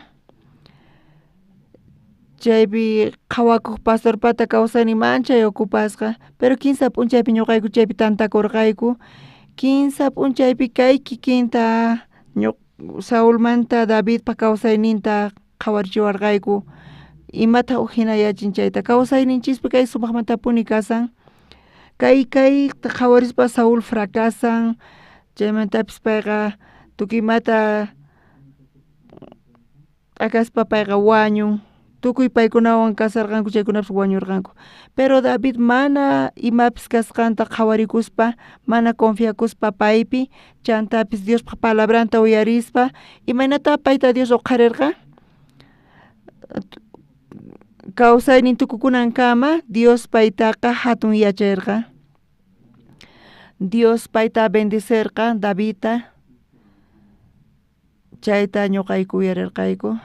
chaypi qhawakuq pastorpata kawsaynin manchay ocupasqa, pero kinsa p'unchaypi ñuqayku chaypi tantakurqayku, kinsa p'unchaypi kay kikinta Saulmanta Davidpa kawsayninta qhawarichiwarqayku, imataq ujinayachin chayta, kawsayninchispi kay sumaqmantapuni kasan, kay kayta qhawarispa Saúl fracasan, chaymantapis payqa tukuy imata t'akaspa payqa wañun, tukuy paykunawan kasarqanku chaykunapis wañurqanku. Pero David mana imapis kasqanta qhawarikuspa, mana confiakuspa paypi, chantapis Diospaj palabranta uyarispa, imaynata payta Dios uqharirqa? Kawsaynin tukukunankama Dios paytaqa jatun yacherqa. Dios payta bendicerqa Davidta, chayta ñuqayku uyarirqayku.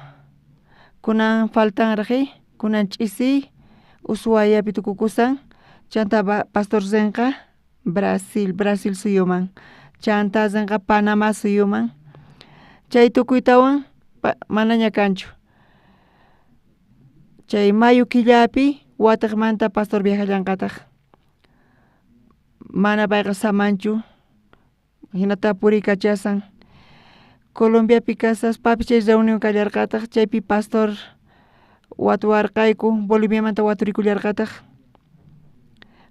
Kunan faltanraqi, kunan ch'isi Ushuaiapi tukukusan, chanta pastor rinqa Brasil, Brasil suyuman, chanta rinqa Panamá suyuman, chay tukuytawan manaña kanchu. Chay mayo killapi watejmanta pastor viajallanqataj. Mana payqa samanchu, jinata puriykachasan. Colombiapi kasaspapis chay reunión kallarqataj, chaypi pastor watuwarqayku, Boliviamanta waturikullarqataj.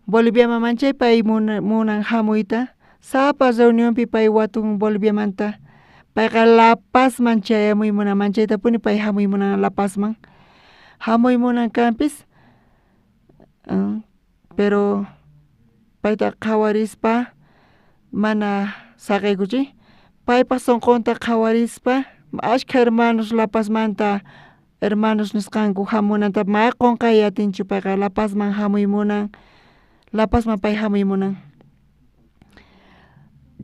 Boliviaman manchay pay munan jamuyta, sapa reunionpi pay watun Boliviamanta, payqa La Pazman chayamuy munan, manchaytapuni pay jamuy munan La Pazman, jamuy munan kanpis, pero payta qhawarispa mana saqeykuchik, paypaj sonqonta qhawarispa ashkha hermanos La Pazmanta hermanos nisqanku jamunanta ma qonqay atinchu payqa La Pazman jamuy munan, La Pazman pay jamuy munan.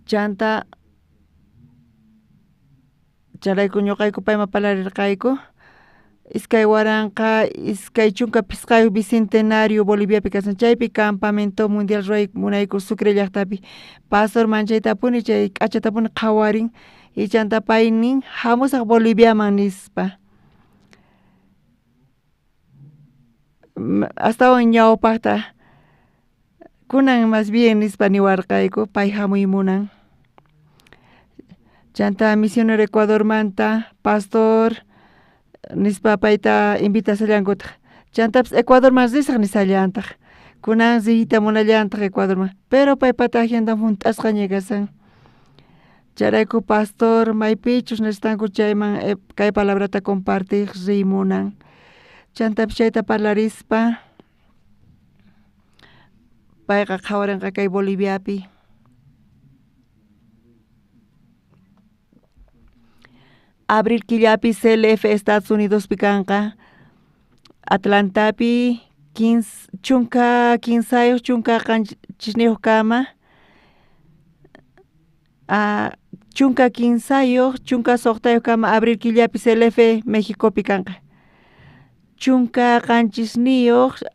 Chanta chayrayku ñuqayku payman parlarirqayku, 2025 bicentenario Boliviapi kasan, chaypi campamento mundial ruway munayku Sucre llaqtapi, pastor manchaytapuni chay k'achatapuni qhawarin y chanta pay nin jamusaq Boliviaman nispa. Astawan ñawpaqta kunan más bien nispa niwarqayku pay jamuy munan. Chantá misionero Ecuadormanta pastor nispa payta invitashallankutaj. Chantapis Ecuadorman risaj nishallantaj. Kunan riyta munallantaj Ecuadorman, pero paypata agendan junt'asqaña kashan. Chayrayku pastor maypichus necesitanku chayman kay palabrata compartij riy munan. Chantapis chayta parlarispa payqa qhawarenqa kay Boliviapi. Abril killapi CLF Estados Unidospi kanqa, Atlantapi 13 17 kama, 13 16 kama abril killapi CLF Mexicopi kanqa. 17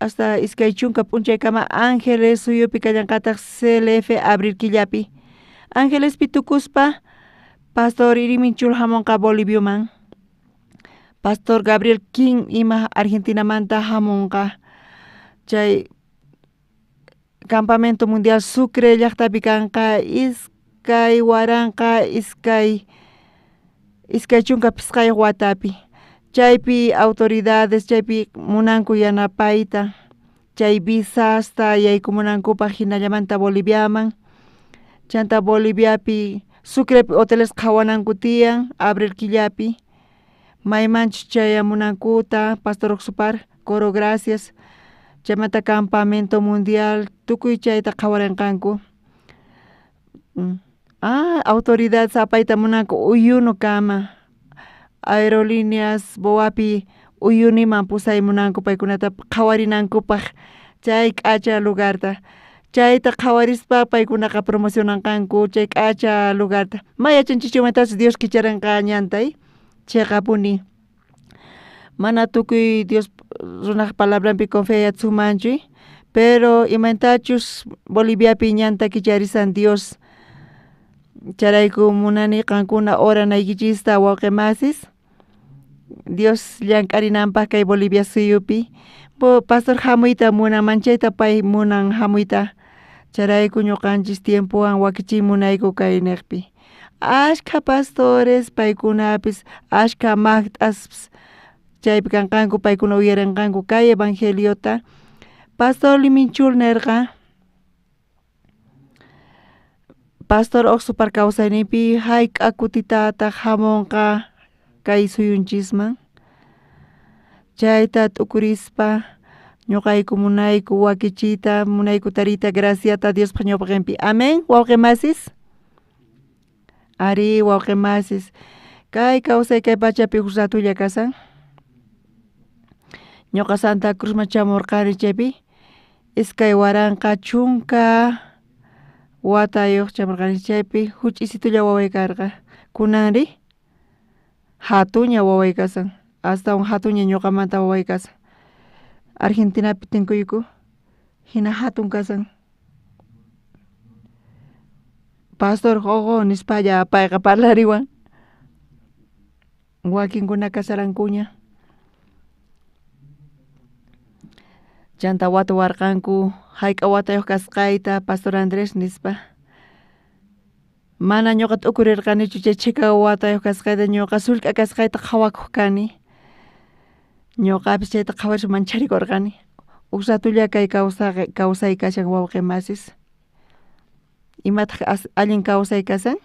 hasta 20 p'unchaykama Ángeles suyupi kallanqataj CLF abril killapi. Angelespi tukuspa Pastor Iriminchul hamonqa Boliviaman. Pastor Gabriel King ima Argentinamanta hamonqa. Chay Campamento Mundial Sucre llaqtapi kanqa 2025 watapi. Chaypi autoridades chaypi munanku yanapayta chay visasta yaykumunankupaj jinallamanta Boliviaman. Chanta Boliviapi Sucrepi hoteles qhawananku tiyan abril killapi maymanchus chayamunankuta Pastor Oxupar Coro Gracias chaymanta Campamento Mundial tukuy chayta qhawarenqanku. Autoridades apayta munanku Uyunukama aerolíneas Boapi Uyuniman pusay munanku paykunata qhawarinankupaj chay k'acha lugarta. Chayta qhawarispa paykunaqa promocionanqanku chay k'acha lugarta. Ma yachanchikchu imatachus Dios kicharenqa ñanta cheqapuni. Mana tukuy Dios runaj palabranpi confiayatsumanchu, pero imatachus Boliviapi ñanta kicharisan Dios chayrayku munani qankuna oranaykichista wawqi masis Dios llank'arinanpaj kay Bolivia suyupi. Pastor hamuyta munan manchayta pay munan hamuyta chayrayku ñuqanchis tiempowan wakichiy munayku kay niqpi. Ashkha pastores paykunapis ashkha maqt'aspis chaypi kanqanku paykuna uyarinqanku kay evangeliota. Pastor Liminchul nerqa Pastor Oxupar kawsayninpi hayk'a kutitataq hamunqa kay suyunchisman. Chayta t'ukurispa ñuqayku munayku wakichiyta munayku tariyta graciata Diospaj ñawpaqinpi. Amén, wawqi masis. Ari, wawqi masis. Kay kawsay kay pachapi huk ratulla kasan. Ñuqa Santa Cruzman chamurqani chaypi 2010 watayuq chamurqani chaypi huch'isitulla waway karqa. Kunanri hatuña waway kasan, astawan hatuña ñuqamanta waway kasan. Argentinapi tinkuyku hina hatun kasan. Pastor Jojo nispalla payqa parlariwan. Wakinkuna kasarankuña. Chanta watuwarqanku hayk'a watayuq kasqayta Pastor Andrés nispa. Mana ñuqa t'ukurirqanichu chay chhika watayuq kasqayta ñuqa sullk'a kasqayta qhawakuq kani. Ñuqapis chayta qhawarispa mancharikurqani. Huk ratulla kay kawsay kashan wawqi masis. Imataq allin kawsay kasan?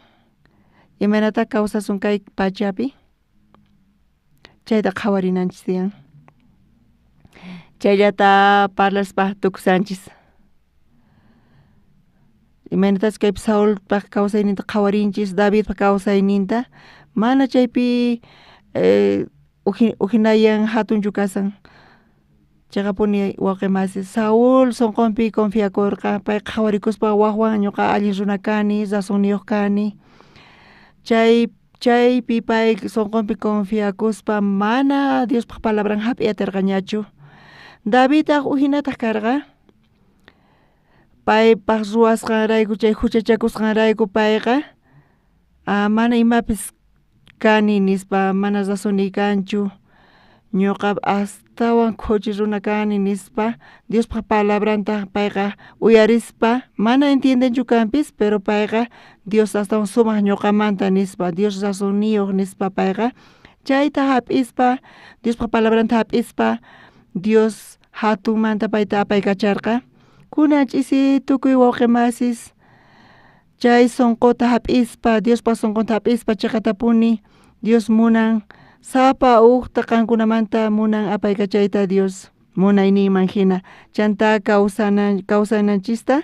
Imaynataq kawsasun kay pachapi? Chayta qhawarinanchis tiyan. Chayllata parlaspa tukusanchis. Imaynatachus kaypi Saulpaj kawsayninta qhawarinchis, Davidpaj kawsayninta, mana chaypi ujinayan hatunchu kasan. Chayqapuni wawqi masi Saúl sunqunpi confiakurqa, pay qhawarikuspa waqwan ñuqa allin runa kani, razonniyuq kani. Chaypi pay sunqunpi confiakuspa mana Diospaj palabran hap'iy atirqañachu. Davidtaj ujinataq karqa. Paypaj ruwasqanrayku chay huchachakusqanrayku payqa mana imapis kani nispa mana razonniy kanchu. Ñoqa astawan khuchi runa kani nispa Diospaj palabranta payqa uyarispa mana entiendenchu kanpis pero payqa Dios astawan sumaq ñoqamanta nispa Dios razonniyuq nispa payqa chayta hap'ispa Diospaj palabranta hap'ispa Dios hatunmanta payta apaykacharqa. Kunan ch'isi tukuy wawqi masis chay sunquta hap'ispa Diospaj sunqunta hap'ispa chiqatapuni Dios munan sapa ujta qankunamanta munan apaykachayta Dios munayninman hina chanta kawsananchista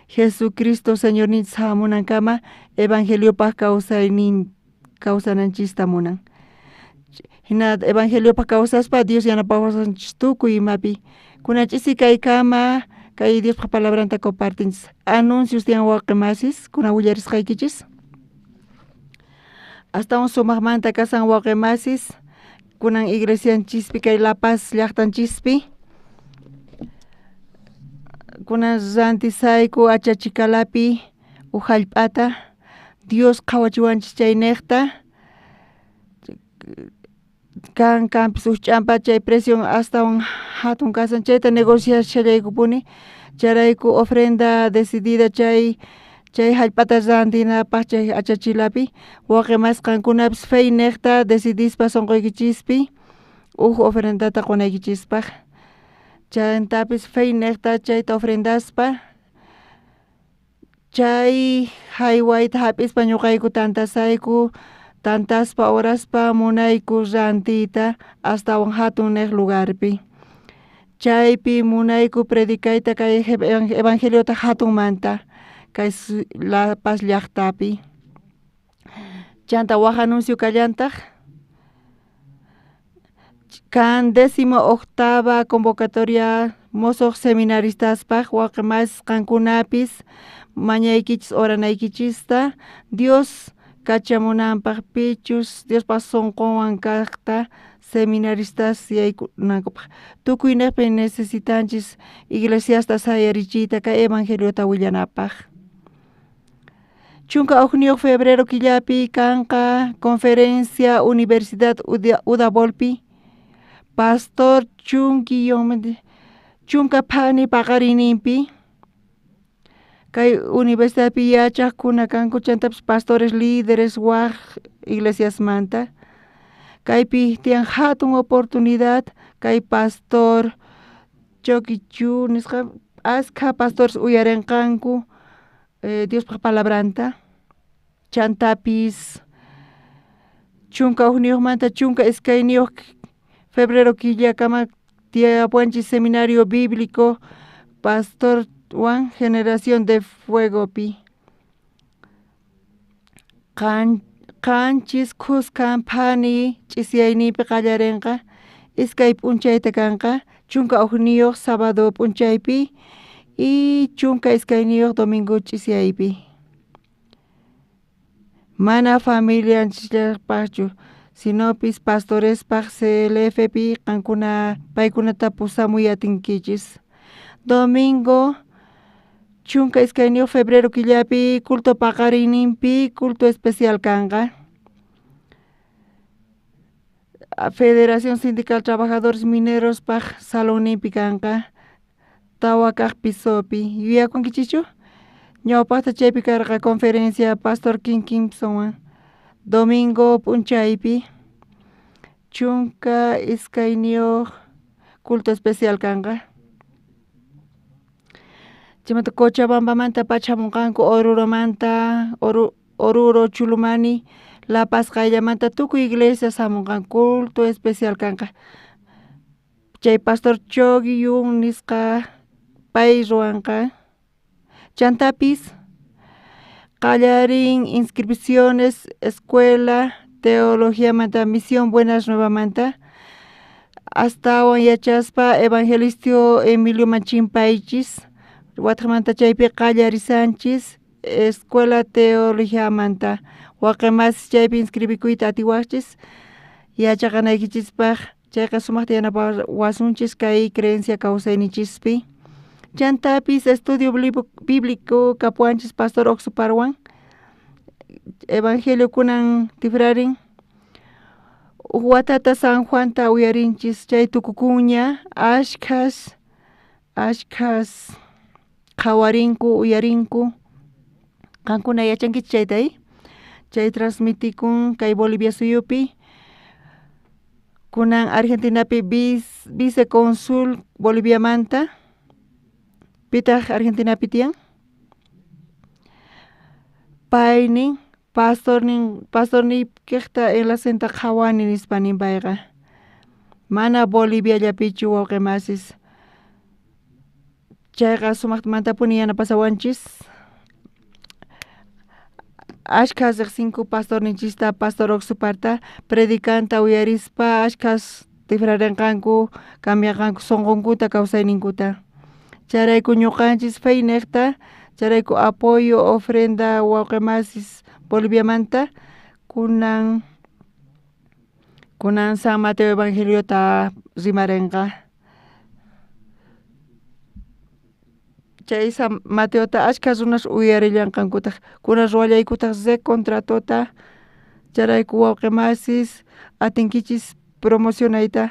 Jesucristo Señorninchis hamunankama evangeliopaj kawsananchista munan. Hina evangeliopaj kawsaspa Dios yanapawasunchis tukuy imapi kunan ch'isi kaykama kay Diospaj palabranta compartinchis. Anuncios tiyan wawqi masis kunan willarisqaykichis. Astawan sumaqmanta kasan wawqi masis kunan iglesianchispi kay La Paz llaqtanchispi kunan rantisayku Achachicalapi uj hallp'ata Dios qhawachiwanchis chayniqta kan kanpis uj ch'ampa chay precion astawan hatun kasan chayta negociashallaykupuni chayrayku ofrenda decidida chay hallp'ata rantinapaj chay Achachilapi wawqi masi qankunapis fe niqta decidispa sunquykichispi uj ofrendata qunaykichispaj chantapis fe niqta chayta ofrendaspa chay haywayta hap'ispa ñuqayku tantasayku tantaspa oraspa munayku rantiyta astawan hatun niq lugarpi chaypi munayku predicayta kay evangeliota hatunmanta kay La Paz llaqtapi. Chanta waj anuncio kallantaq kan 18ª convocatoria mosoq seminaristaspaj wawqi masis qankunapis mañaykichis oranaykichista Dios kachamunanpaj pichus Diospaj sunqunwan kaqta seminaristas yaykunankupaj tukuy niqpi necesitanchis iglesiasta sayarichiyta kay evangeliota willanapaj. 11 febrero killapi kanqa conferencia Universidad Udabolpi Pastor chunka phani paqarinninpi kay universidadpi yachaqkuna kanku chantapis pastores líderes waj iglesiasmanta kaypi tiyan hatun oportunidad kay pastor Choquichu nisqa askha pastores uyarinqanku Diospaj palabranta chantapis 11manta 12 febrero killakama tiyapuwanchis seminario bíblico pastor Juan Generación de Fuegopi qanchis khuskan phani ch'isiyayninpi qallarinqa iskay p'unchayta kanqa 11 sábado p'unchaypi y 12 domingo ch'isiyaypi. Mana familianchisllapaqchu sinopis pastorespaj CLFpi qankuna paykunata pusamuy atinkichis. Domingo 12 febrero killapi culto paqarinninpi culto especial kanqa. Federación Sindical Trabajadores Minerospaj salonninpi kanqa tawa kaq pisopi. Yuyakunkichischu? Ñawpaqta chaypi karqa conferencia Pastor King Kimpsonwan domingo p'unchaypi 12 culto especial kanqa. Chaymanta Cochabambamanta pacha hamunqanku Oruromanta Oruro Chulumani La Paz qayllamanta tukuy iglesias hamunqanku culto especial kanqa. Chay Pastor Chogyun nisqa pay ruwanqa. Chantapis qallarin inscripciones escuela teologiamanta Misión Buenas Nuevamanta astawan yachaspa Evangelistio Emilioman chimpaychis watqamanta chaypi qallarisanchis escuela teologiamanta waqi masis chaypi inscribikuyta atiwaqchis yachaqanaykichispaj chayqa sumaqta yanapawasunchis kay creencia kawsayninchispi. Chantapis estudio bíblico kapuwanchis Pastor Oxuparwan evangelio kunan tifrarin Uj watata San Juanta uyarinchis chay tukukunña ashkhas ashkhas qhawarinku uyarinku qankuna yachankichis chayta chay transmitikun kay Bolivia suyupi kunan Argentinapi viceconsul Boliviamanta pitaq Argentinapi tiyan paynin pastornin pastorniykiqta enlacenta qhawani nispa nin payqa mana Boliviallapichu wawqi masis chayqa sumaqmantapuni yanapasawanchis ashkhas riqsinku pastorninchista pastor Oxuparta predicanta uyarispa ashkhas tikrarinqanku cambianqanku sunqunkuta kawsayninkuta chayrayku ñuqanchis feyniqta chayrayku apoyo ofrenda wawqi masis Boliviamanta kunan kunan San Mateo Evangeliota rimarinqa chay San Mateota ashkha runas uyarillanqankutaq kunan ruwallaykutaq recontratota chayrayku wawqi masis atinkichis promocionayta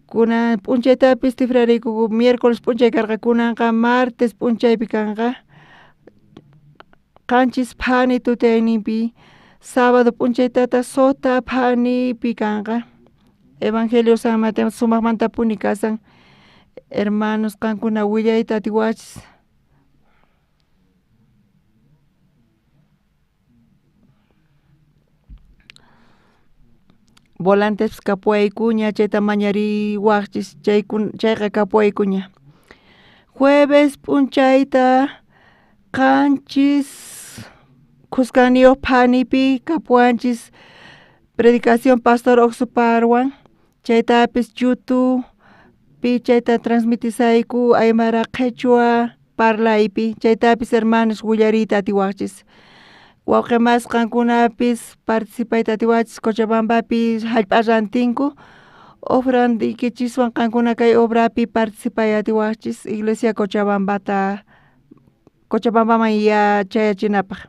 kunan p'unchaytapis tikrariyku miércoles p'unchay karqa kunanqa martes p'unchaypi kanqa qanchis phani tutayninpi sábado p'unchaytataq suqta phanipi kanqa Evangelio San Mateo sumaqmantapuni kasan hermanos qankuna willayta atiwachis volantespis kapuwaykuña chayta mañariwaqchis chaykun chayqa kapuwaykuña jueves p'unchayta qanchis khuskanniyuq phanipi kapuwanchis predicación pastor Oxuparwan chaytapis YouTubepi chayta transmitisayku aymara qhechua parlaypi chaytapis hermanos willariyta atiwaqchis wawqi mas qankunapis participayta atiwachis Cochabambapi jallp'a rantinku ofrendaykichiswan qankuna kay obrapi participay atiwaqchis iglesia Cochabambata Cochabambaman chayachinapaq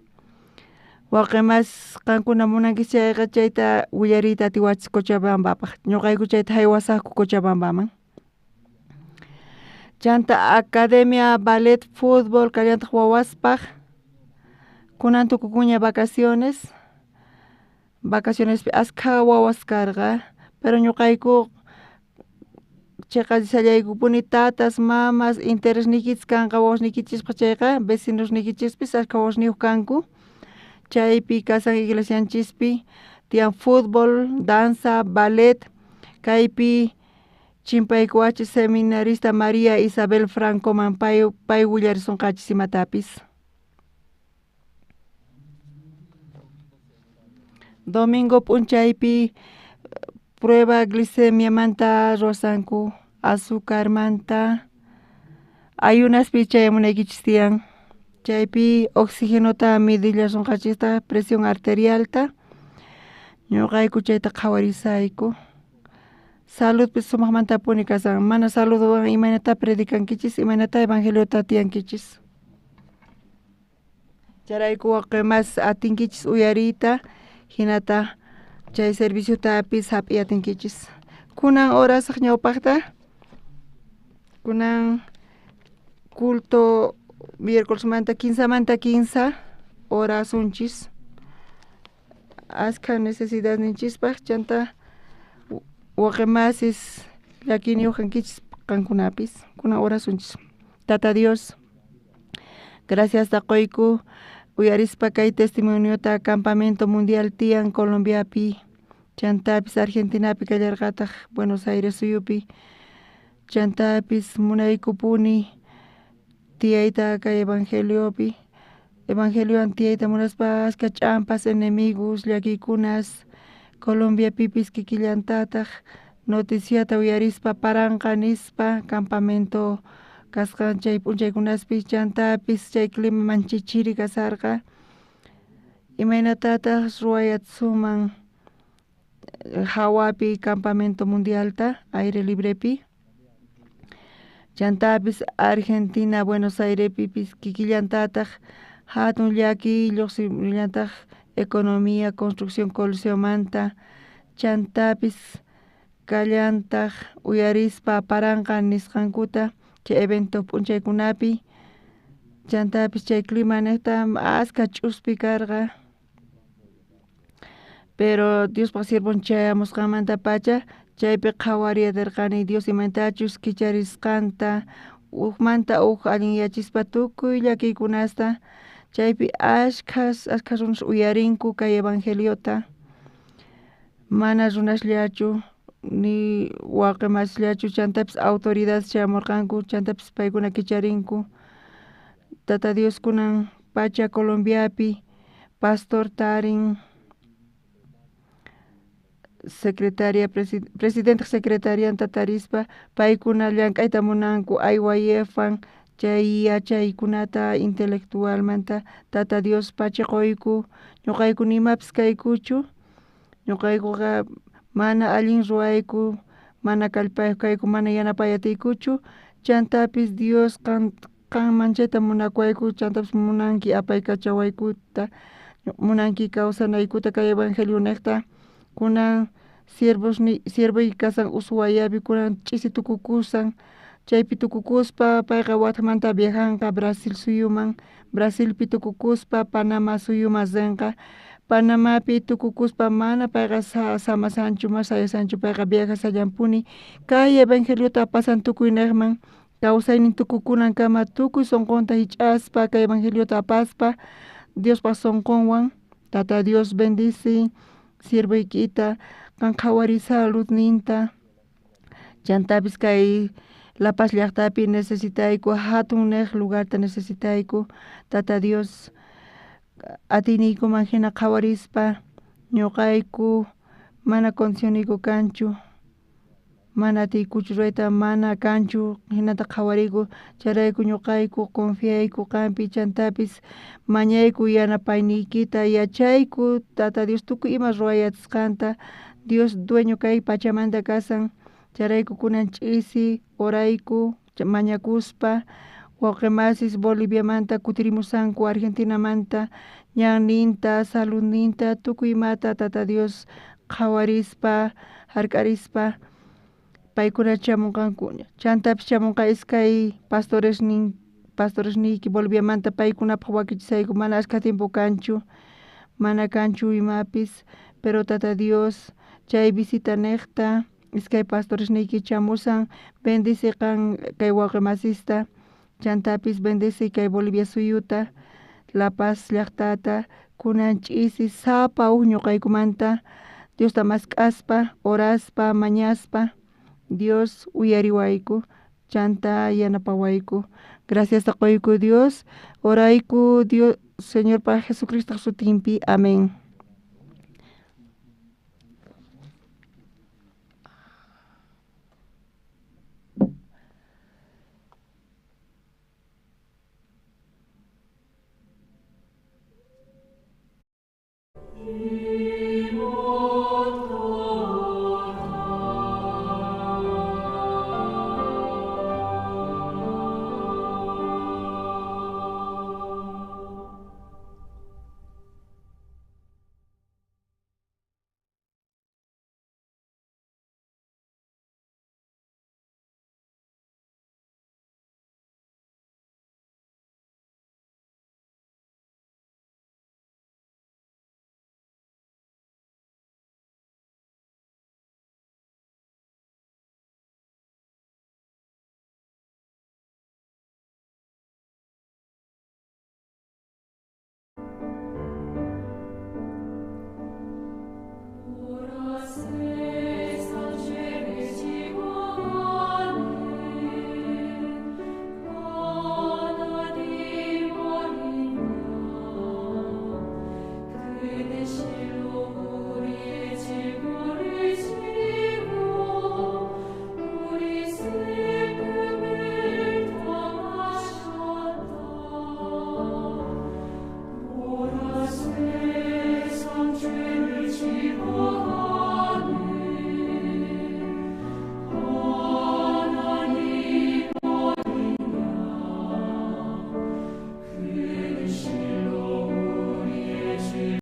wawqi mas qankuna munankichis chayqa chayta willariyta atiwachis Cochabambapaq ñuqayku chayta jaywasaqku Cochabambaman chanta academia ballet fútbol kallantaq wawaspaq kunan tukukunña vacaciones vacacionespi askha wawas karqa pero ñuqayku chiqachallaykupuni tatas mamas interesniykichis kanqa wawasniykichispaq chayqa vecinosniykichispis askha wawasniyuq kanku chaypi kasan iglesianchispi tiyan fútbol, danza, ballet kaypi chimpaykuwachis seminarista Maria Isabel Francoman pay pay willarisunqachis imatapis domingo p'unchaypi prueba glicemiamanta ruwasanku azucarmanta ayunaspi chayamunaykichis tiyan chaypi oxigenota midillasunqachistaq presión arterialta ñuqayku chayta qhawarisayku saludpis sumaqmantapuni kasan mana saludwan imaynata predicankichis imaynata evangeliota tiyankichis chayrayku wawqi mas atinkichis uyariyta hinata chay serviciotapis hap'iy atinkichis kunan horasaq ñawpaqta kunan culto miércolesmanta quinsamanta quinsa horasunchis askha necesidadninchispaq chanta wawqi masis llakiyniyuq kankichis qankunapis kunan orasunchis Tata Dios graciasta quyku uyarispa kay testimoniota campamento mundial tiyan Colombiapi chantapis Argentinapi kallarqataq Buenos Aires suyupi chantapis munaykupuni tiyayta kay evangeliopi evangeliowan tiyayta munaspa askha ch'ampas enemigos llakiykunas Colombiapipis kikillantataq noticiata uyarispa paranqa nispa campamento kasqan chay p'unchaykunaspi chantapis chay clima manchay chiri kasarqa imaynatataq ruway atisunman hawapi campamento mundialta aire librepi chantapis Argentina Buenos Airespipis kikillantataq hatun llakiy lluqsimullantaj Economía construcción coliseomanta chantapis kallantaj uyarispa aparanqa nisqankuta chay evento p'unchaykunapi chantapis chay climanejta askha ch'uspi karqa pero Diospaj siervon chayamusqanmantapacha chaypi qhawariy aterqani Dios imaynatachus kicharisqanta ujmanta uj allinyachispa tukuy llakiykunasta chaypi ashkhas ashkha runas uyarinku kay evangeliota mana runasllachu ni wawqe masisllachu chantapis autoridades chayamorqanku chantapis paykuna kicharinku Tata Dios kunan pacha Colombiapi pastor tarin secretaria presidentej secretarianta tarispa paykuna llank'ayta munanku IYFwan chay yachaykunata intelectualmanta Tata Dios pacha qoyku ñoqayku nimapis kaykuchu ñoqaykuqa mana allin ruwayku mana kallpayoj kayku mana yanapay atiykuchu chantapis Dios qan qan manchayta munakuwayku chantapis munanki apaykachawaykuta munanki kawsanaykuta kay evangelionejta kunan siervosniy siervoy kasan Ushuayapi kunan ch'isi tukukusan chaypi tukukuspa payqa watejmanta viajanqa Brasil suyuman Brasilpi tukukuspa Panama suyuman renqa Panamapi tukukuspa mana payqa samasanchu mana sayasanchu payqa viajasallanpuni kay evangeliota apasan tukuynejman kawsaynin tukukunankama tukuy sonqonta jich'aspa kay evangeliota apaspa Diospaj sonqonwan Tata Dios bendici siervoykita qan qhawariy saludninta chantapis kay La Paz llajtapi necesitayku jatun nej lugarta necesitayku Tata Dios atiyniykuman jina qhawarispa ñoqayku mana condicionniyku kanchu mana atiykuchu ruwayta mana kanchu jinata qhawariyku chayrayku ñoqayku confiayku qanpi chantapis mañayku yanapayniykita yachayku Tata Dios tukuy ima ruway atisqanta Dios dueño kay pachamanta kasan chayrayku kunan ch'isi orayku mañakuspa wawqe masis Boliviamanta kutirimusanku Argentinamanta ñanninta saludninta tukuy imata Tata Dios qhawarispa jark'arispa paykuna chamonqanku chantapis chamonqa iskay pastoresnin pastoresniyki Boliviamanta paykunapaj wakichisayku mana ashkha tiempo kanchu mana kanchu imapis pero Tata Dios chay visita nejta iskay pastoresniyki chamusan bendici qan kay wawqe masista chantapis bendici kay Bolivia suyuta La Paz llajtata kunan ch'isi sapa uj ñoqaykumanta Diosta mask'aspa oraspa mañaspa Dios uyariwayku chanta yanapawayku graciasta qoyku Dios orayku Dios Señorpa Jesucristoj sutinpi amén.